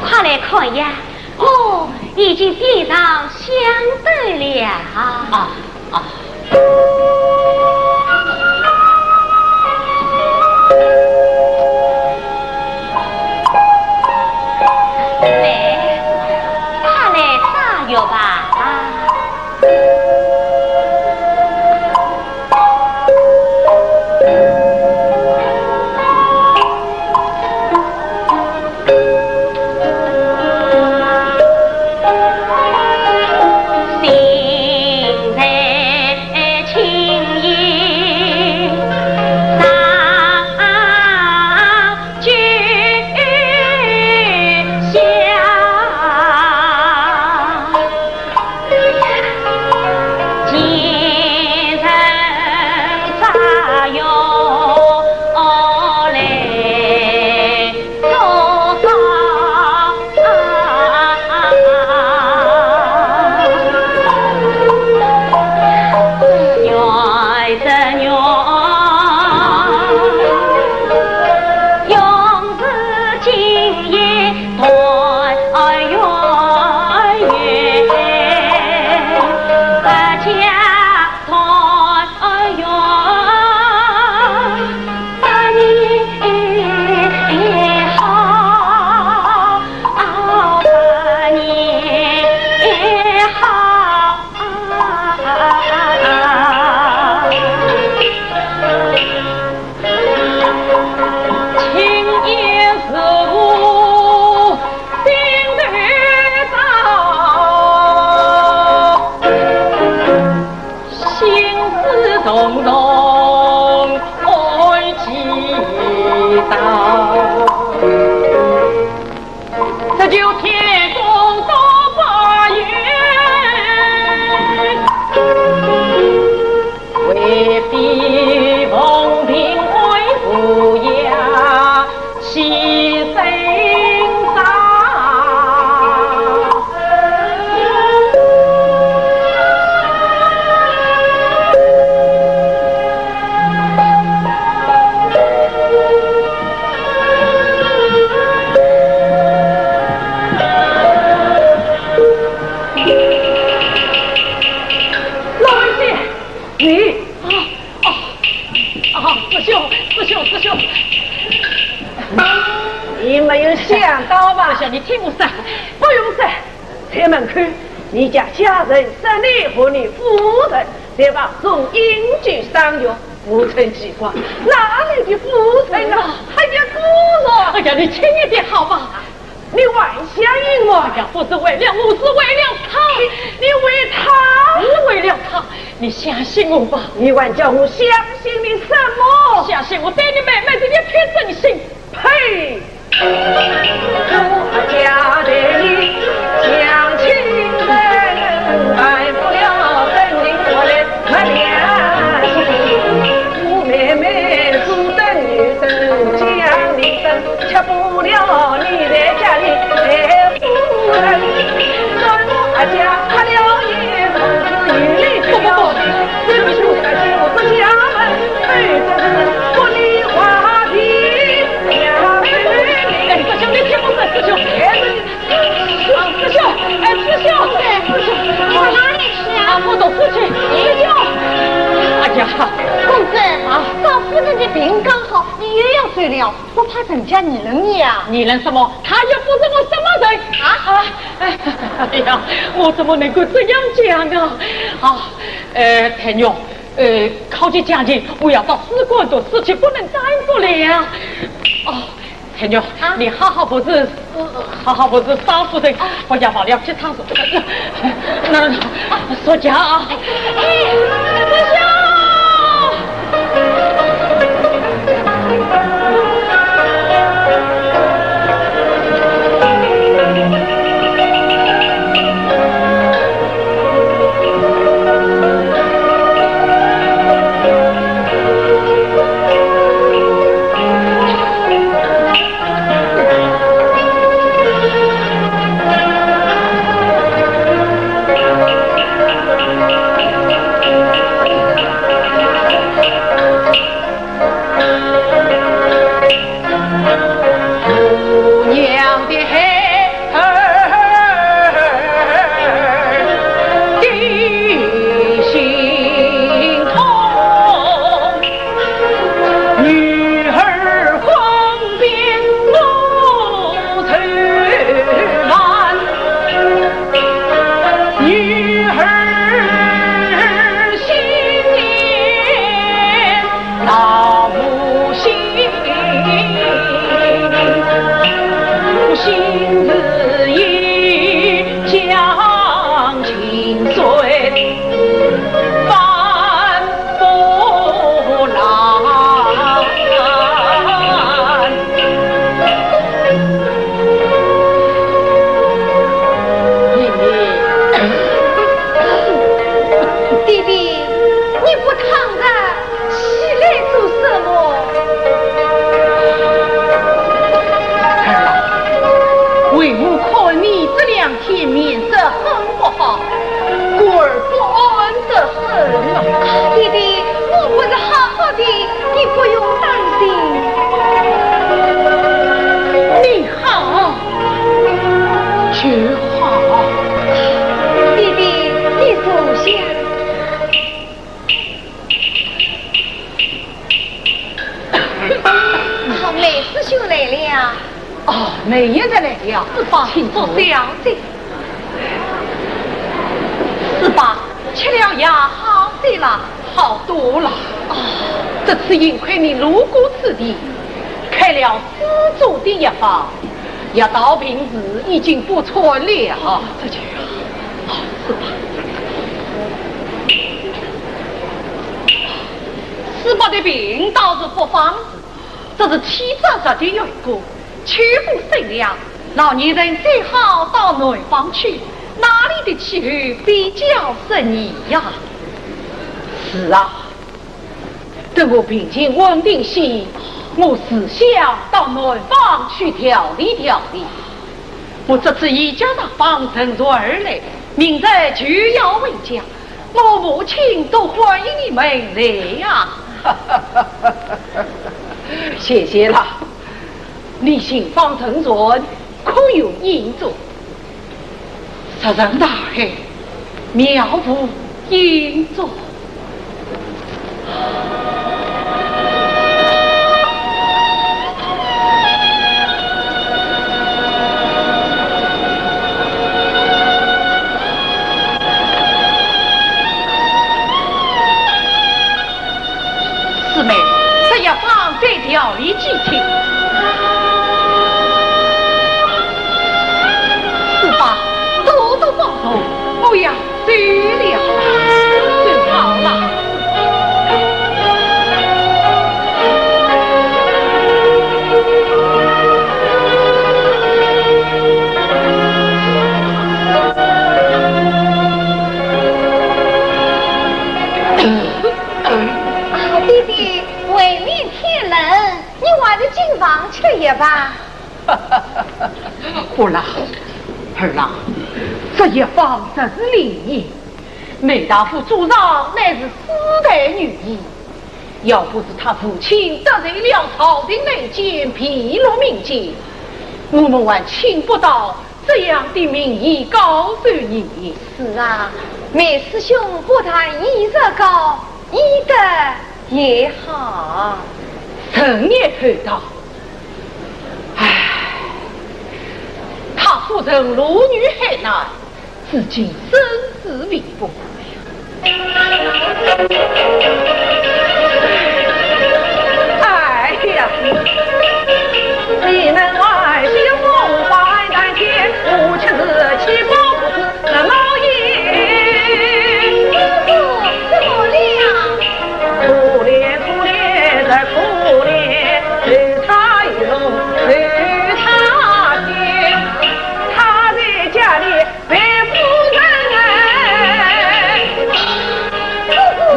快来看呀，我已经变上香灯了。啊啊！来，快来擦药吧。老爷，你……啊，啊，啊，师兄，师兄，师兄。你没有想到吧？师兄，你听我说。不用说。 在门口，你家下人说你和你夫人在房中饮酒赏月，不曾奇怪，哪里的夫人啊？还叫姑娘。哎呀，你轻一点好吧？你还想赢我？哎呀，不是为了我，是为了她。你为她？是为了她，你相信我吧。你还叫我相信你什么？相信我对你妹妹的一片真心。呸！ 哎，师兄，你听我说，师兄。了，我怕人家议论你啊。议论什么？他又不是我什么人啊！啊，哎呀，我怎么能够这样讲啊？啊，呃，太玉，呃，考级将近，我要到使馆读书去，不能耽搁了。哦，太玉，啊？你好好服侍，好好服侍少夫人，啊？不要忘了去唱诗。那，那，那，啊，说家啊。哎，哎，不孝！弟弟，你不躺着，起来做什么？儿啊，为母看你这两天面色很不好，故而不安得很啊。弟弟，我不是好好的，你不用担心。你好，就好。弟弟，你坐下。啊，梅师兄来了。哦，梅贤才来了。师伯，请坐。小姐。师伯，吃了药好些了？ 好多了。哦，这次幸亏你路过此地，开了施主的药方，药到病除，已经不错了。哦，这就好。哦，师伯。师伯的病倒是不妨事，这是天燥热的缘故，秋风生凉，老年人最好到南方去，那里的气候比较适宜呀。是啊， 等我病情稳定些，我自想到南方去调理调理。我这次已经到方城而来，明日就要回家，我母亲都欢迎你们来呀。谢谢了。你姓方城人，可有影踪？ 石城大海，描户影踪。师妹，这药方再调理几天。师伯，多多保重，我要走了。走好了。 啊，弟弟，外面天冷，你还是进房去也罢。不了，儿啊，这药方真是灵验。梅大富祖上乃是四代御医，要不是他父亲得罪了朝廷内奸，骗了民间，我们还请不到 这样的名医告诉你。是啊，梅师兄不但医术高，医德也好。人也厚道，不曾落于海难，至今生死未卜。哎呀，你们外星梦幻谈天，我却是七宝不知什么也。怎么了？可怜可怜再可怜，随他游，随他去，他在家里被夫人哎，我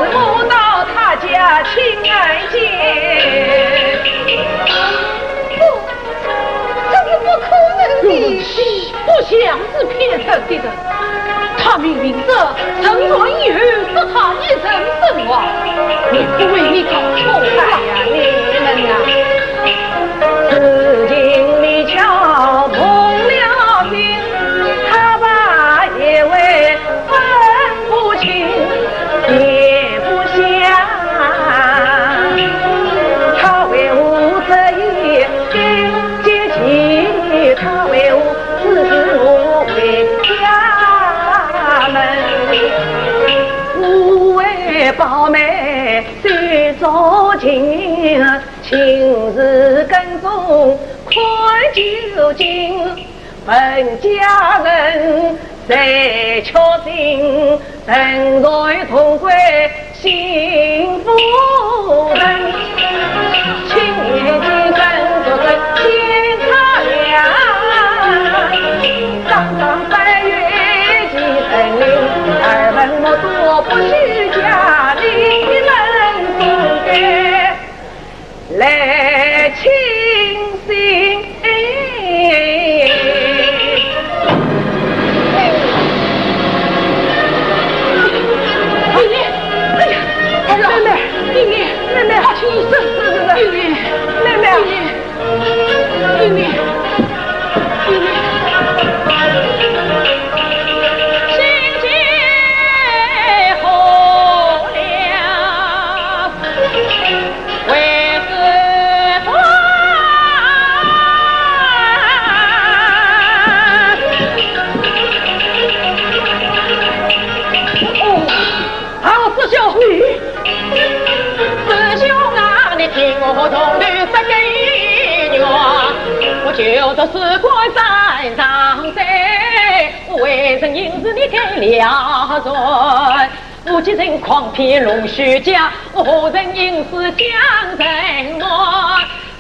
到他家亲眼见。不，这是不可能的。不像是骗人的人，他明明是沉船以后失他一人身亡，你不会你搞错了？哎呀，你们呐，事情蹊跷蒙了心，他怕也会分不清，也不想，他为何这一 见，见，他为何只是我回家门？我为宝妹手捉情，情字根中看究竟。问家人谁确信，人在潼关 心不定，青眼睛跟着这天差呀，刚刚三月几分明，耳闻目睹不虚假，你们总该来清醒。 哎呀，哎呀，妹妹，妹妹，妹妹，快请医生。是，是，是。妹妹，妹妹，妹妹，妹妹，妹妹。心结好了。 为子断。哦，好，师兄。师兄啊，你听我从头说根源，我就读书关山上山，为人应是你该了然。 我既然诓骗弄虚假，我何曾应是江城外，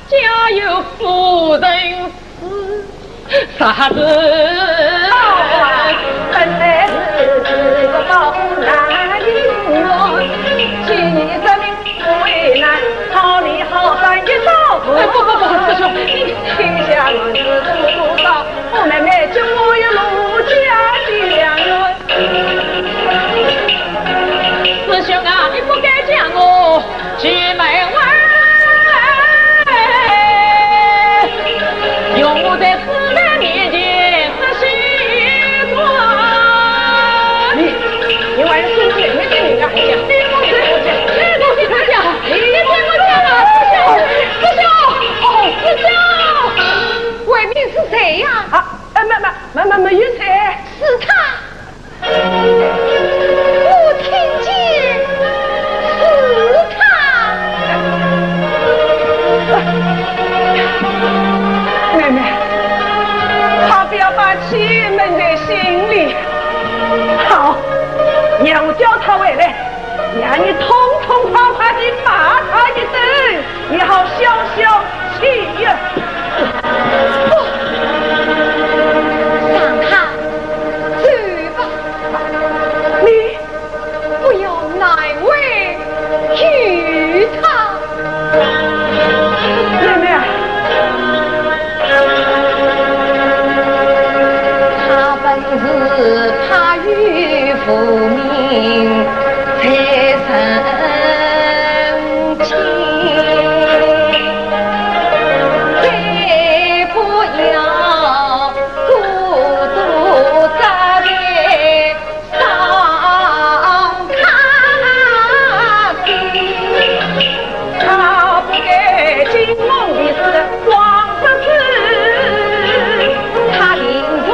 家有夫人是啥子？好啊，本来是一个保护男人，今日这命不为难，好你好善一招。哎，不，不，不，师兄，你天下乱世多多少，我妹妹今后有奴家相援。 师兄啊，你不该将我拒门外，容我在师门面前说心酸。你，你还是师门面前人家还讲，你不是我讲，你不是我讲，你听我讲啊，师兄，师兄，哦，师兄。外面是谁呀？啊，哎，没，没，没，没，没有谁。是他。 我听见是他。妹妹，好，不要把气闷在心里。好，让我叫他回来，让你痛痛快快地骂他一顿。 你好消消气呀。不，让他走吧。你不要难为于他。妹妹啊，他本是怕与父命 在人间，再不要过多责备伤他心。他不该进门的是王夫人，他临终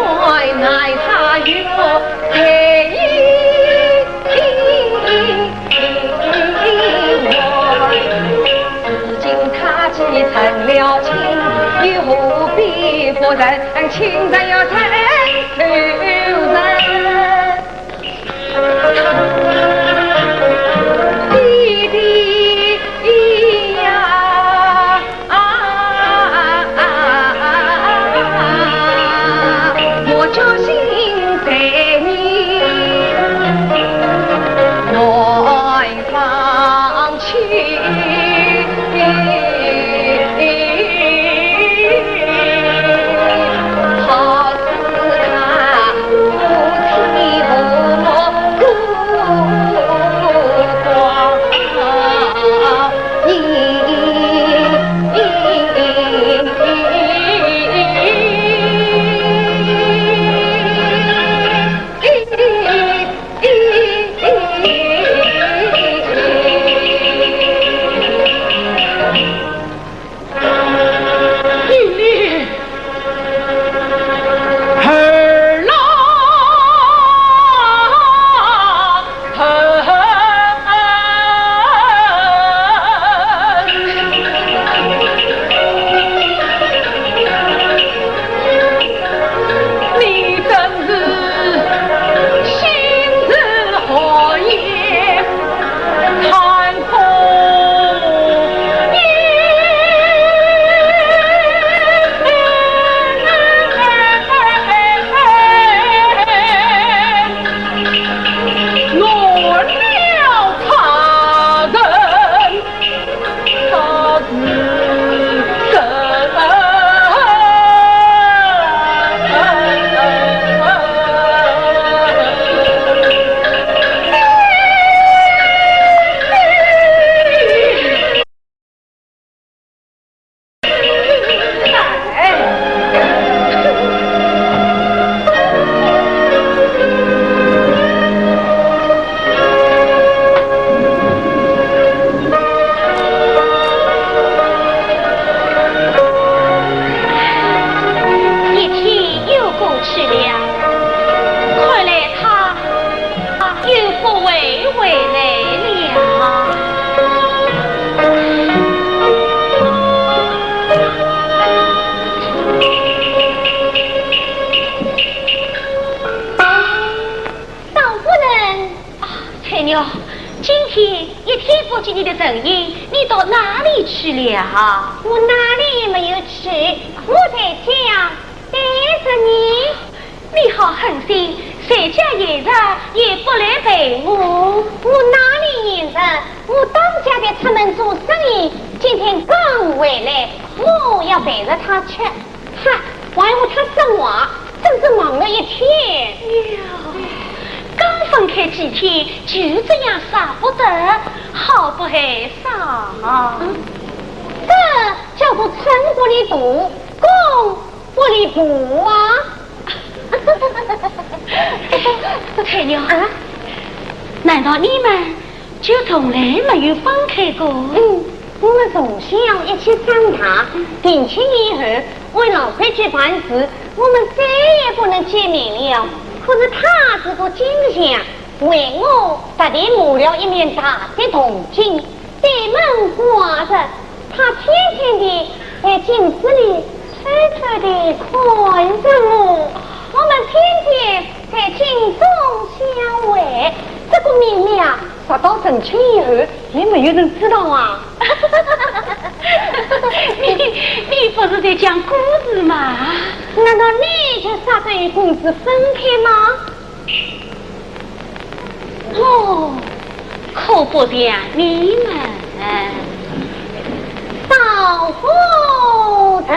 不会回来了。少夫人。啊，翠玉，今天一天不见你的人影，你到哪里去了？我哪里也没有去，我在家等着你。 你好狠心，谁家闲着也不来陪我。我哪里闲着？我当家的出门做生意，今天刚回来，我要陪着他去。哈，还有他说话，真是忙了一天。哟，刚分开几天，就这样舍不得，好不害臊啊。这叫做寸步难行，功 不离不弃啊。翠玉，啊？难道你们就从来没有分开过？嗯，我们从小一起长大，定亲以后，为老规矩办事，我们再也不能见面了。可是他这个金相，为我特地磨了一面大的铜镜， 对门挂着，他天天地在镜子里偷偷地看着我。我们天天在镜中相会，这个秘密啊，直到成亲以后，也没有人知道啊。你，你不是在讲故事吗？难道你就舍得与公子分开吗？ 哦，可不像你们。少夫人。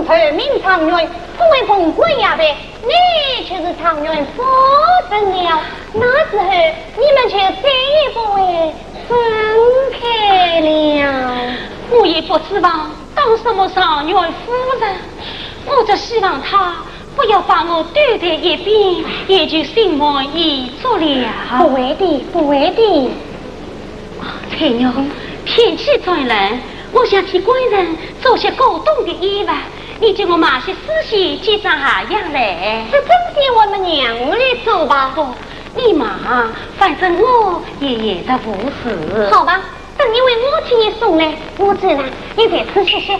后名状元，封为凤冠霞帔，你就是状元夫人了。那时候你们就再也不会分开了。我也不指望当什么状元夫人，我只希望他不要把我丢在一边，也就心满意足了。不会的，不会的。 翠玉，天气转冷，我想替官人做些过冬的衣服，你替我买些丝线、几双鞋样来。这种事我们娘来做吧。不，你忙，反正我也闲得无事。好吧，等一会我替你送来，我走了，你在此歇歇。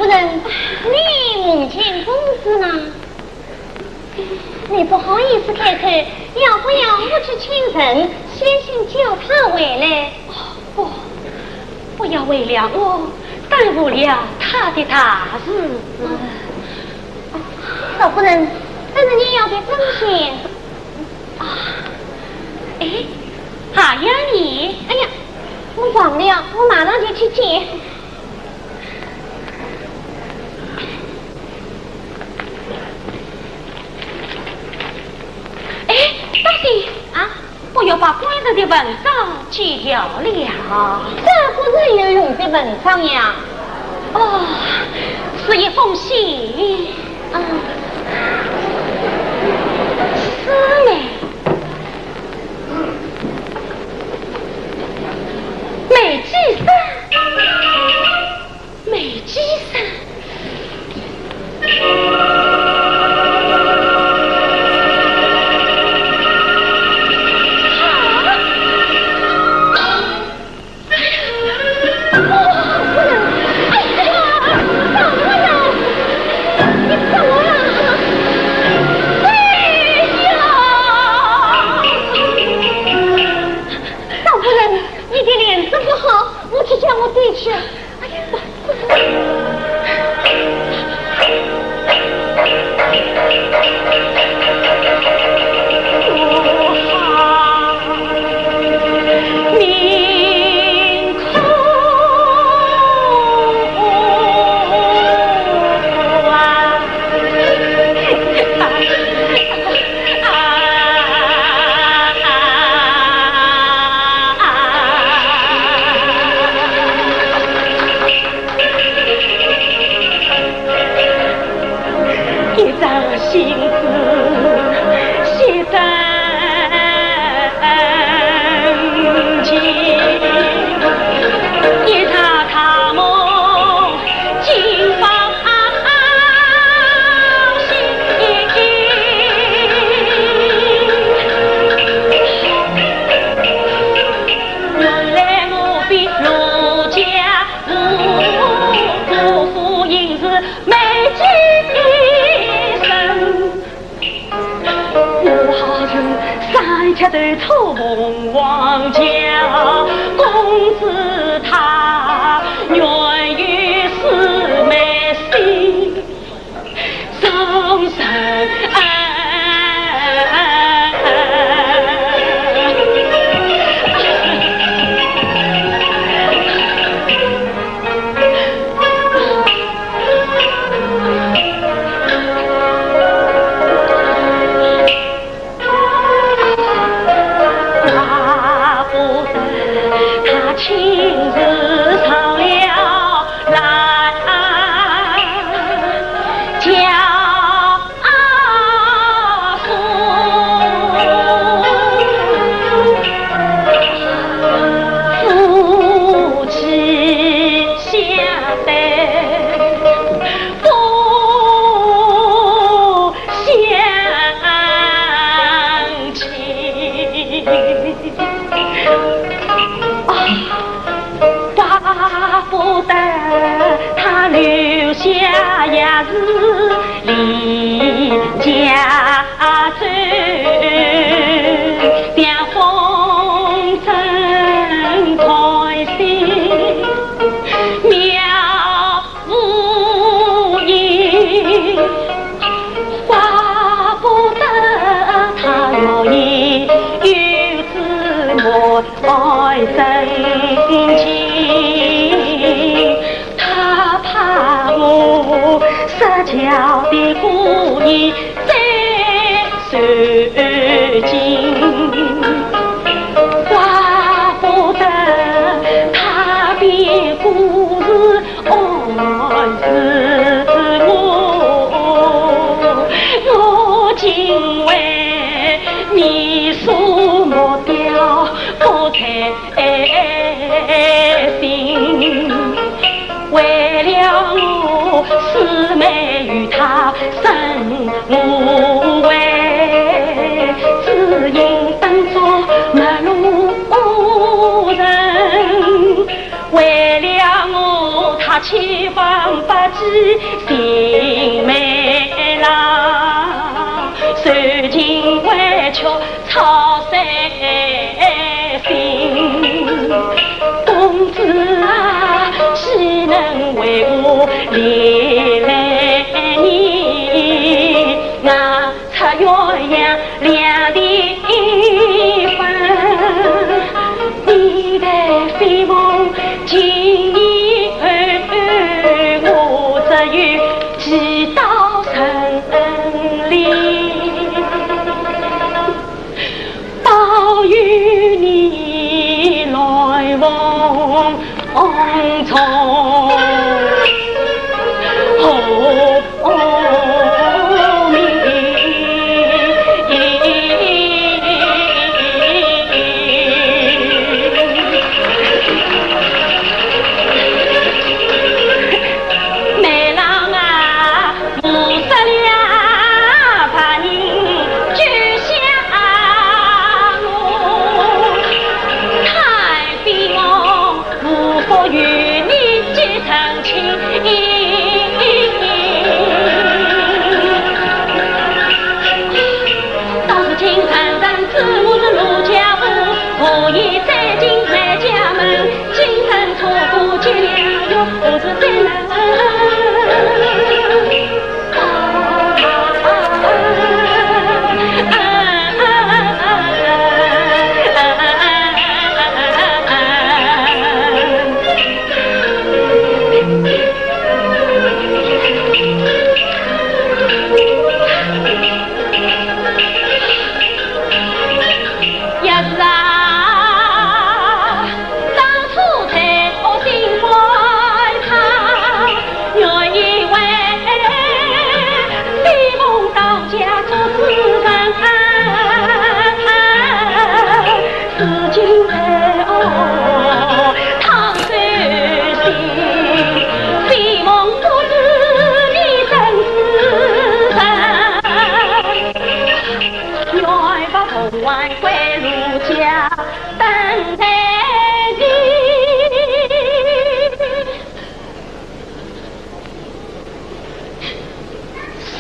人，你母亲公子呢？你不好意思开口，要不要我去请人，先行叫他回来？哦，不，不要为了我耽误了他的大事。赵夫人，但是你要别担心。啊，哎，阿雅呢？哎呀，我忘了，我马上就去接。 哎，大姐，啊？我要把官人的文章寄掉了。这不是有用的文章呀？哦，是一封信。啊。是吗？梅姐生。 梅姐生。啊！哎呀，哎呀，赵夫人，你怎么了？哎呀！赵夫人，你的脸色不好，我去叫我爹去。 一张信纸写真情，一场大梦新媒郎，受尽委屈操碎心。公子啊，岂能为我怜爱你？啊，出鸳鸯两地分，你待飞梦今夜后，我只有寄刀成林。保佑你来往匆匆。媒郎啊， 我说了，怕你救下我，太悲我无福与你结成亲。到如今人人知我是陆家妇，何以再进来家门？ 今生错过结良缘，何时再能？也是啊，当初在我心怀他，原以为飞梦到家做主人，如今在我倘受伤，飞梦不知你真是人。 愿把凤还归陆家，等待你。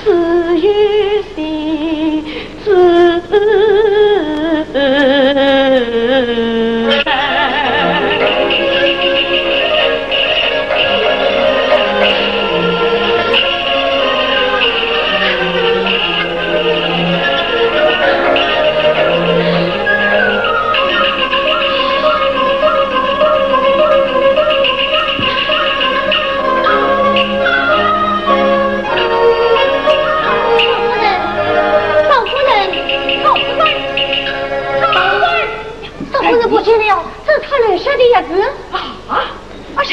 似有心之人。夫人，老夫人，老夫人，老夫人，老夫人不见了，这是他留下的药子。啊，哎呀，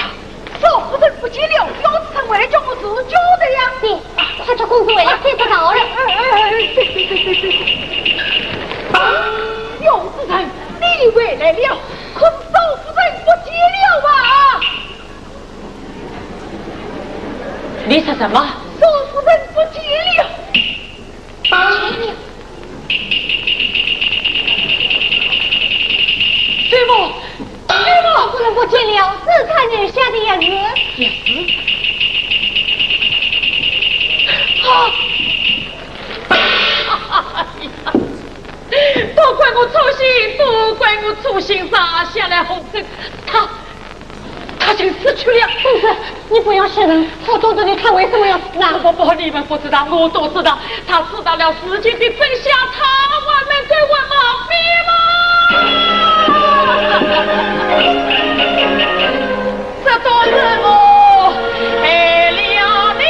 少夫人不见了，姚子成回来叫我自己交代呀。对，快叫公子回来，再不到了。哎，哎，哎，对，对，对，对，对。啊，姚子成，你回来了，可是少夫人不见了啊？你说什么？少夫人不见了。 什么？什么？夫人不见了，是他留下的药子。药子？啊！哎呀，都怪我粗心，都怪我粗心，惹下了祸端。他 他竟死去了。公子，你不要吓人，我懂得你他为什么要死啊？我不，你们不知道，我都知道。他知道了事情的真相，他还能够活吗？这都是我害了你。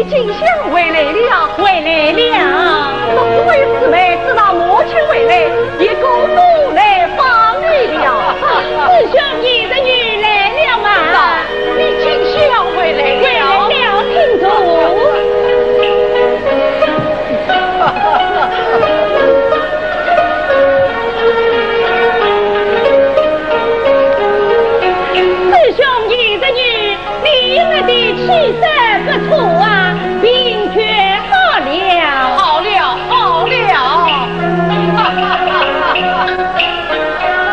金香回来了。回来了。各位姊妹，知道母亲回来，一个个来帮你了。师兄、贤侄女来了吗？到，你金香回来了。回来了，请坐。师兄、贤侄女， 你们的气色不错啊，病全好了。好了，好了。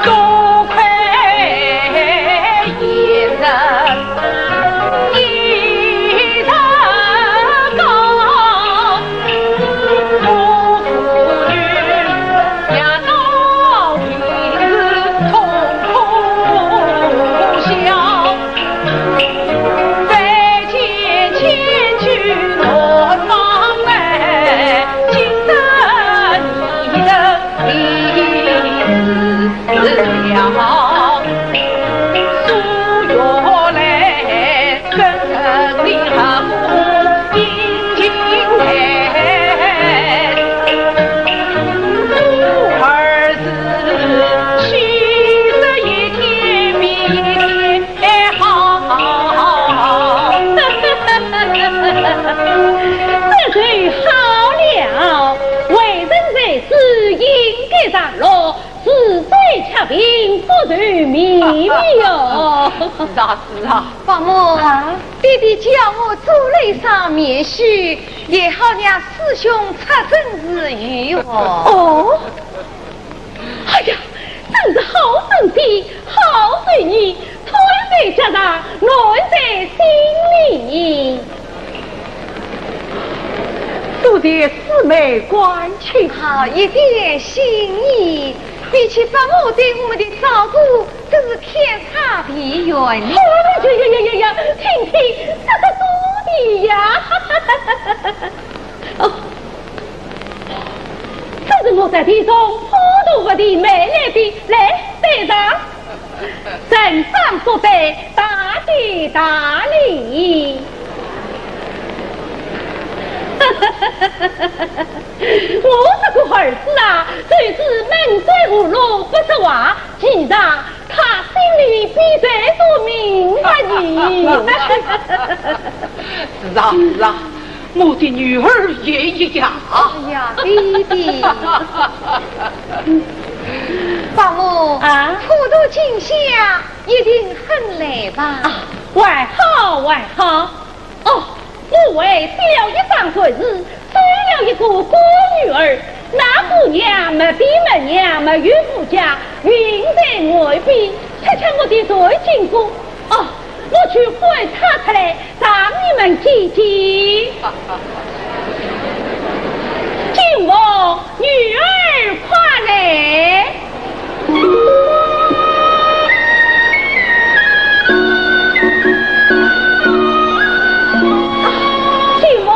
多亏贤人一人高，我徒儿夜到病是痛苦相。 再见千秋难忘来，今日你的病死了，苏玉兰跟你何苦心情难？我儿是虚实一天比一天 哎，好，好，好，好。这就好了，为人在世应该上路，是非却凭不受命哟。是啊，是啊。伯母啊，爹爹叫我做了一双面绣，也好让师兄出征自由哦。哦， 哎呀，真是好神仙，好手艺，穿在脚上，暖在心里。多谢师妹关心。好一点心意，比起伯母对我们的照顾，真是天差地远呢。哎呀呀呀呀呀，听听，这个多的呀。哦， 这是我特地从普陀佛地买来的，来，带上。陈双祝对，大吉大利。我这个儿子啊，就是满嘴葫芦不说话，其实 他心里比谁都明白呢。是啊，是啊，我的女儿也一样。哎呀，爹爹。伯母，啊？普陀金香一定很累吧？啊，还好，还好。哦， 我为爹爹一桩大事，收了一个干女儿。那姑娘没爹没娘，没有夫家，云在外边，恰巧我的财经过。哦，我去喊她出来，让你们见见。金凤，女儿快来。 金凤，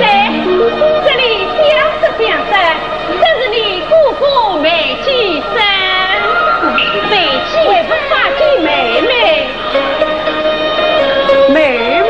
来，这里讲着讲着，这是你哥哥梅继生。梅继，还不快见妹妹。妹妹。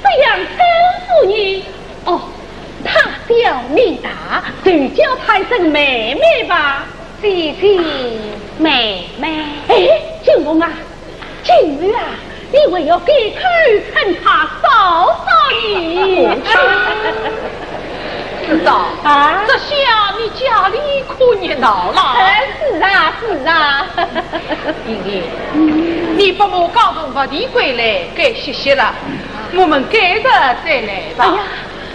这样称呼你？哦，她小你大，就叫她一声妹妹吧。姐姐。妹妹。哎，金凤啊，今日啊，你还要改口称她嫂嫂呢。是的，啊？这下你家里可热闹了。哎，是啊，是啊。英英，你伯母刚从外地归来，该歇歇了，我们改日再来吧。哎呀，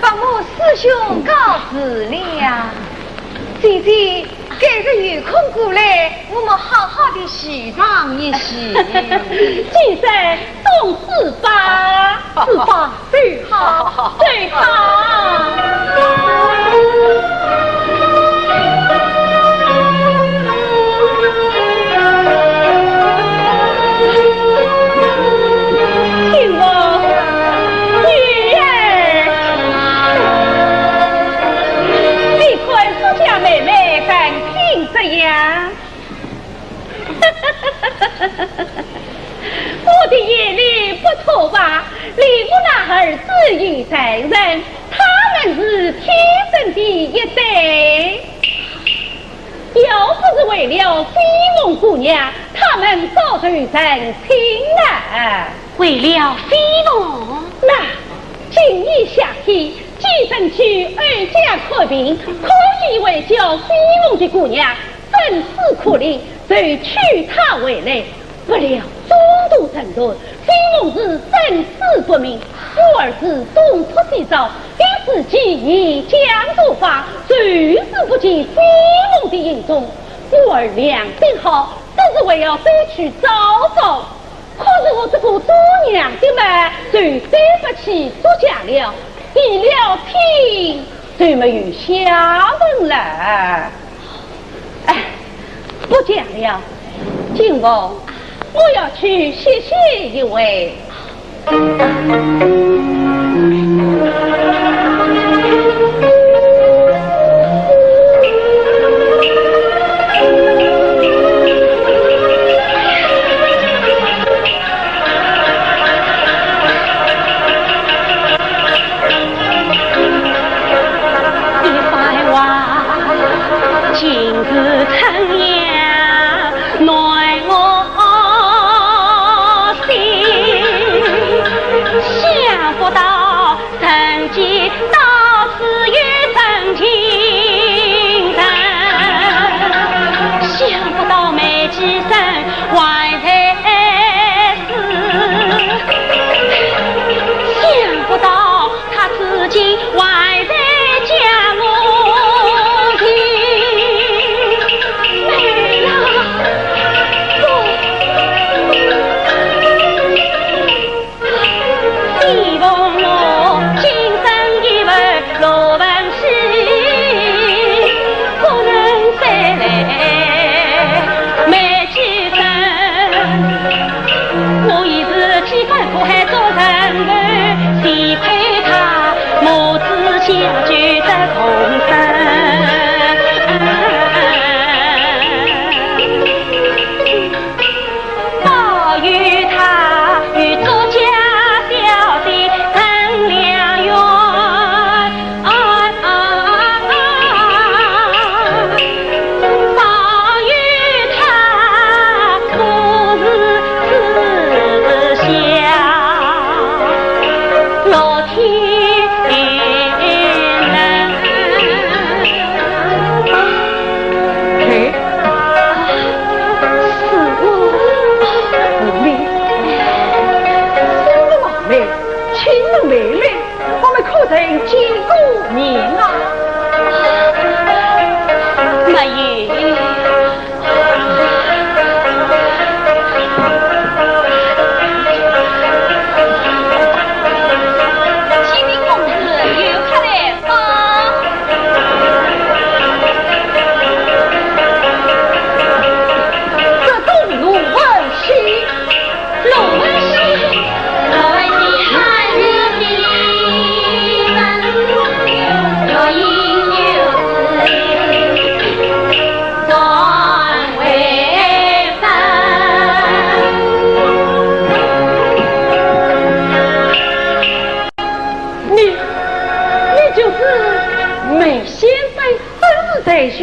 伯母师兄告辞了。姐姐，改日有空过来，我们好好的叙谈一叙。既然总是吧。是吧？对。好，对，好。金凤，女儿，你看自家妹妹生病这样， 我的眼里不错吧？连我那儿子也在人，他们是天生的一对。要不是为了飞凤姑娘，他们早就成亲了。为了飞凤？那，今年夏天，季承去俺家看病，可以为叫飞凤的姑娘 真是可怜，就娶她回来。不料中途沉船，飞凤是生死不明。我儿子东出西找，一时间也讲不法，就是不见飞凤的影踪。我儿良心好，只是为要再去找找。可是我这个做娘的嘛，就对不起祝家了，提了亲就没有下文了。 哎，不讲了，金凤，我要去歇息一会。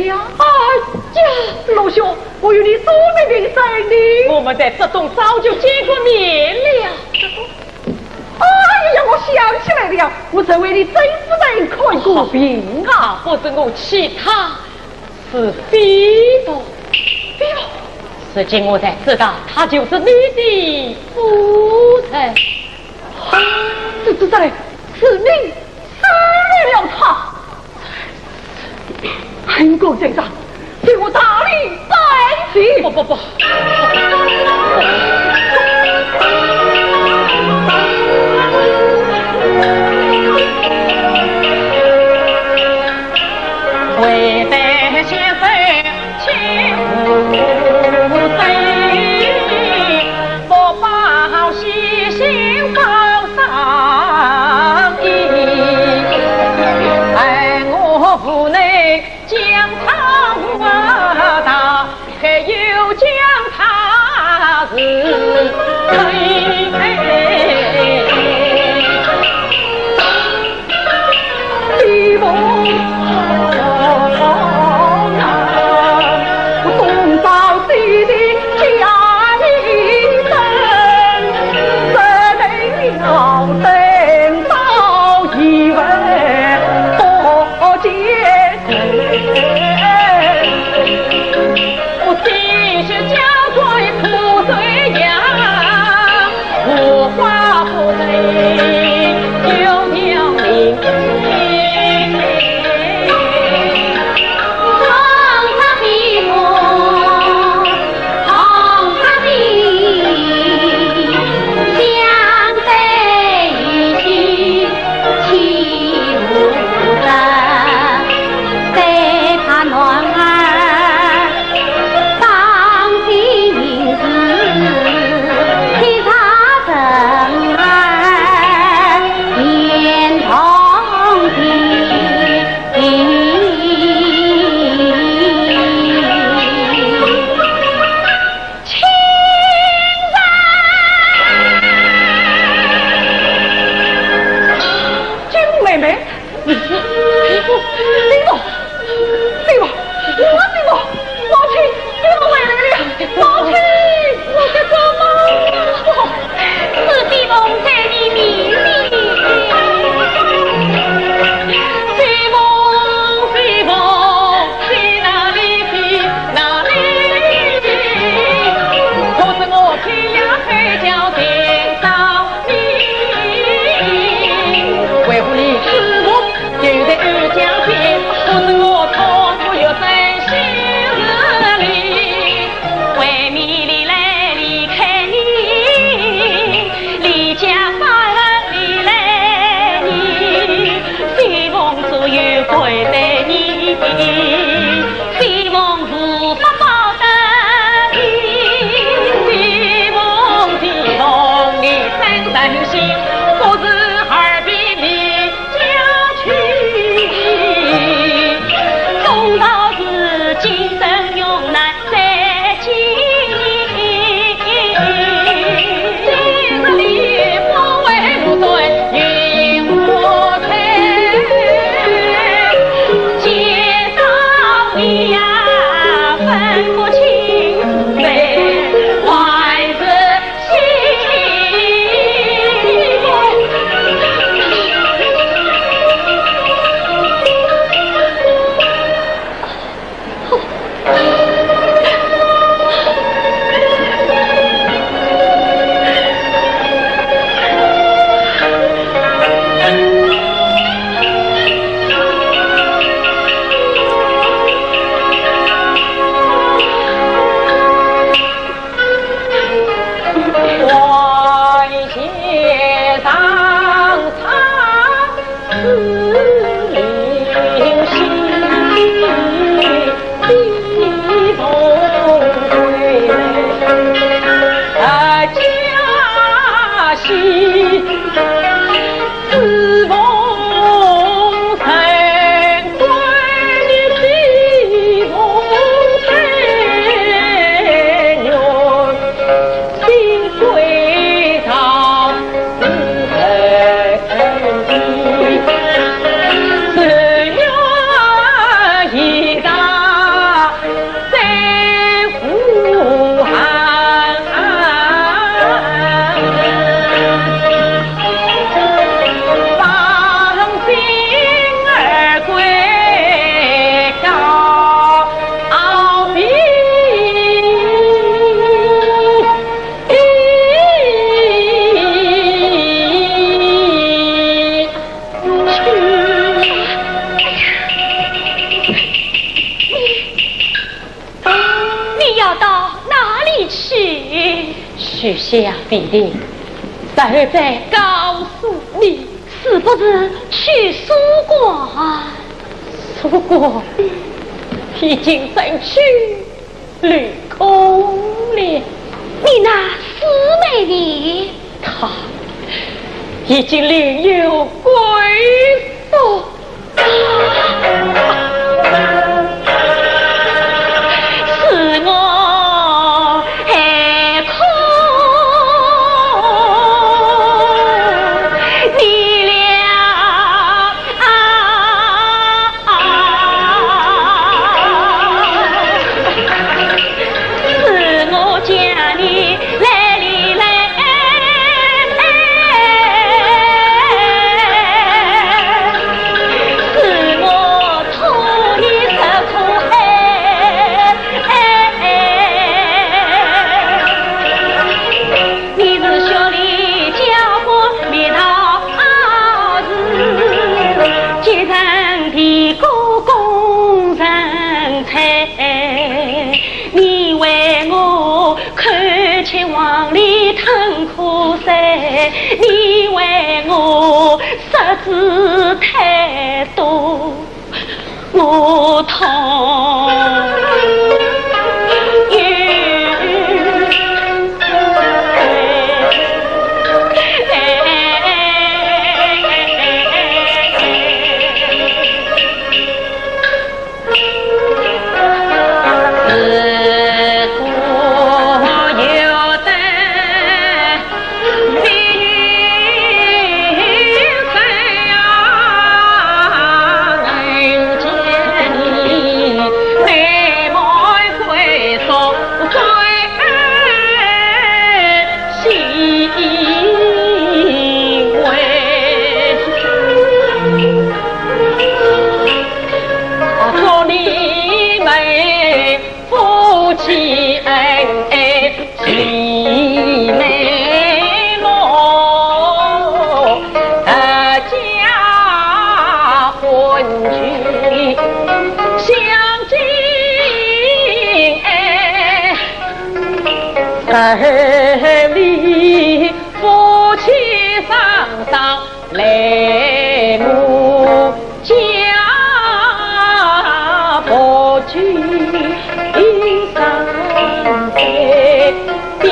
呀，哎呀，陆兄，我与你素昧平生呢。我们在浙东早就见过面了。哎呀，我想起来了，我曾为你曾夫人看过病啊。她不是我妻，她是菲佣。菲佣？如今我才知道，她就是你的夫人。这，这，这，是你 杀害了他。韩国先生，请我大礼拜见。不，不，不。去下地里，然后再告诉你。是不是去苏国啊？苏国已经占去，留空了。你那师妹呢？她已经另有归宿。 是我还可怜了啊！是我将你 来哩来，是我托你受苦害。你是学里家官，你道是继承的故宫人才。 你为我看起黄梨吞苦水，你为我说字太多，我痛。祝你们夫妻恩爱齐眉目，阖家欢聚享尽哎。 儿女夫妻双双来我家，夫妻双双表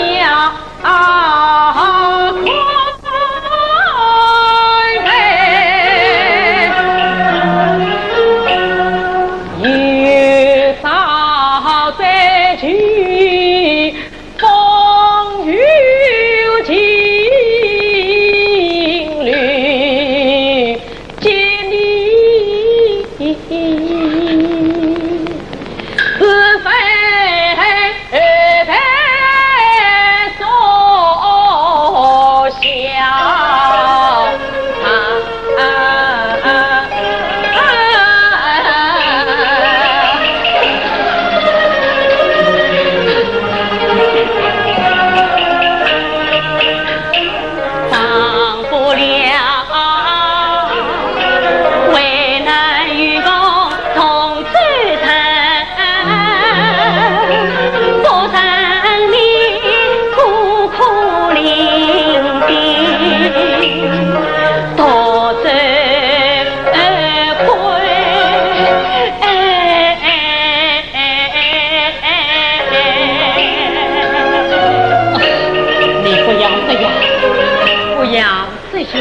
你不要这样，不要这样。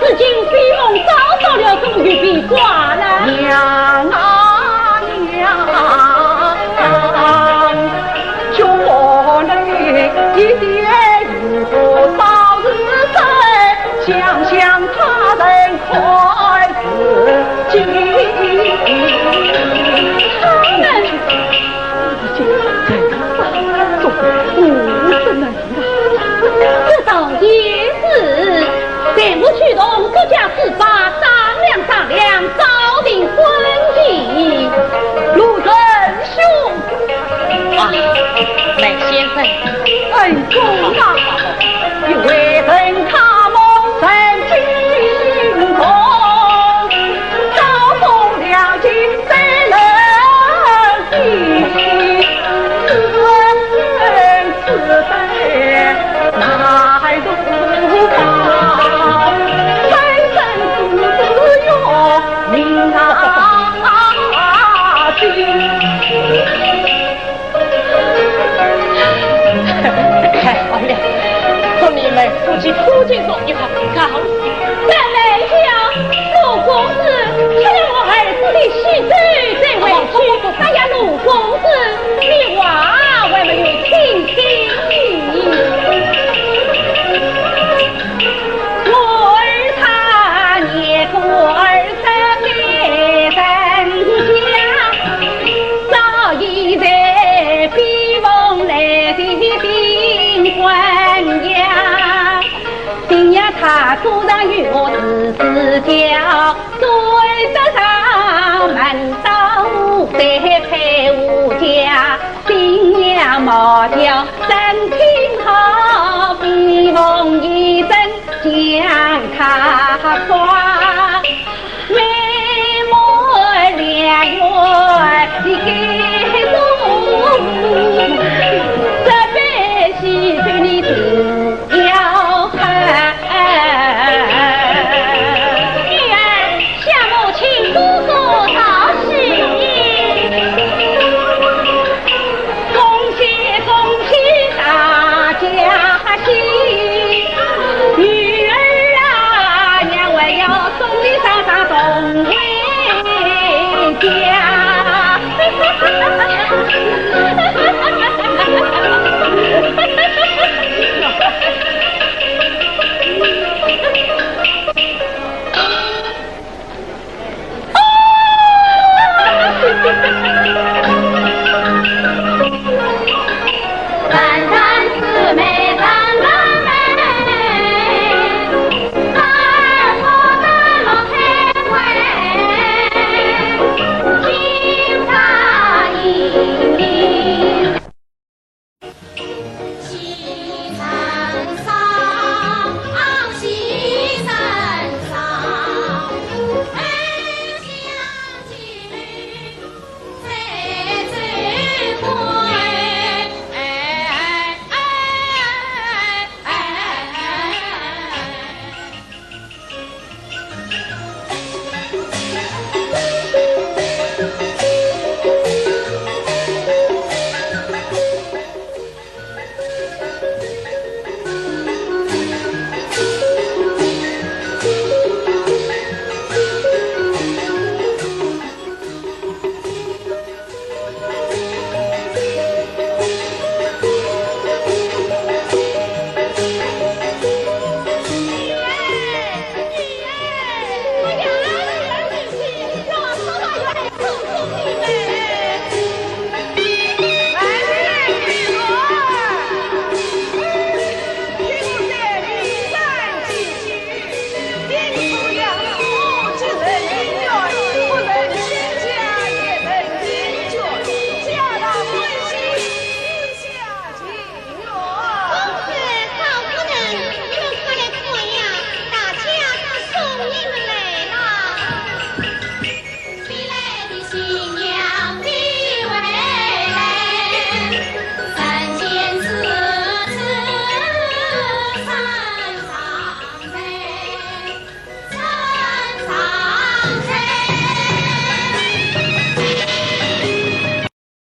如今飞凤找到了，怎么又变卦了？娘啊娘，救我嘞！一点如果早日生，想想他人快自己。他们已经在那做，我怎能？这倒也是，待我去同各家师伯商量商量，早定婚期。陆仁兄。啊，梅先生。恩公啊，有位人他们曾经同，招风了情在人心。太好了，祝你们夫妻初见终日，好。妹妹呀，陆公子吃了我儿子的喜酒，再回去。哎呀，陆公子， 你话还没有清醒。我儿他年过二十的人家，早已在边防来的兵官呀。今夜他祖上与我自私交， 追得上门到在配无家，新娘貌叫真挺好，比凤仪真将他夸。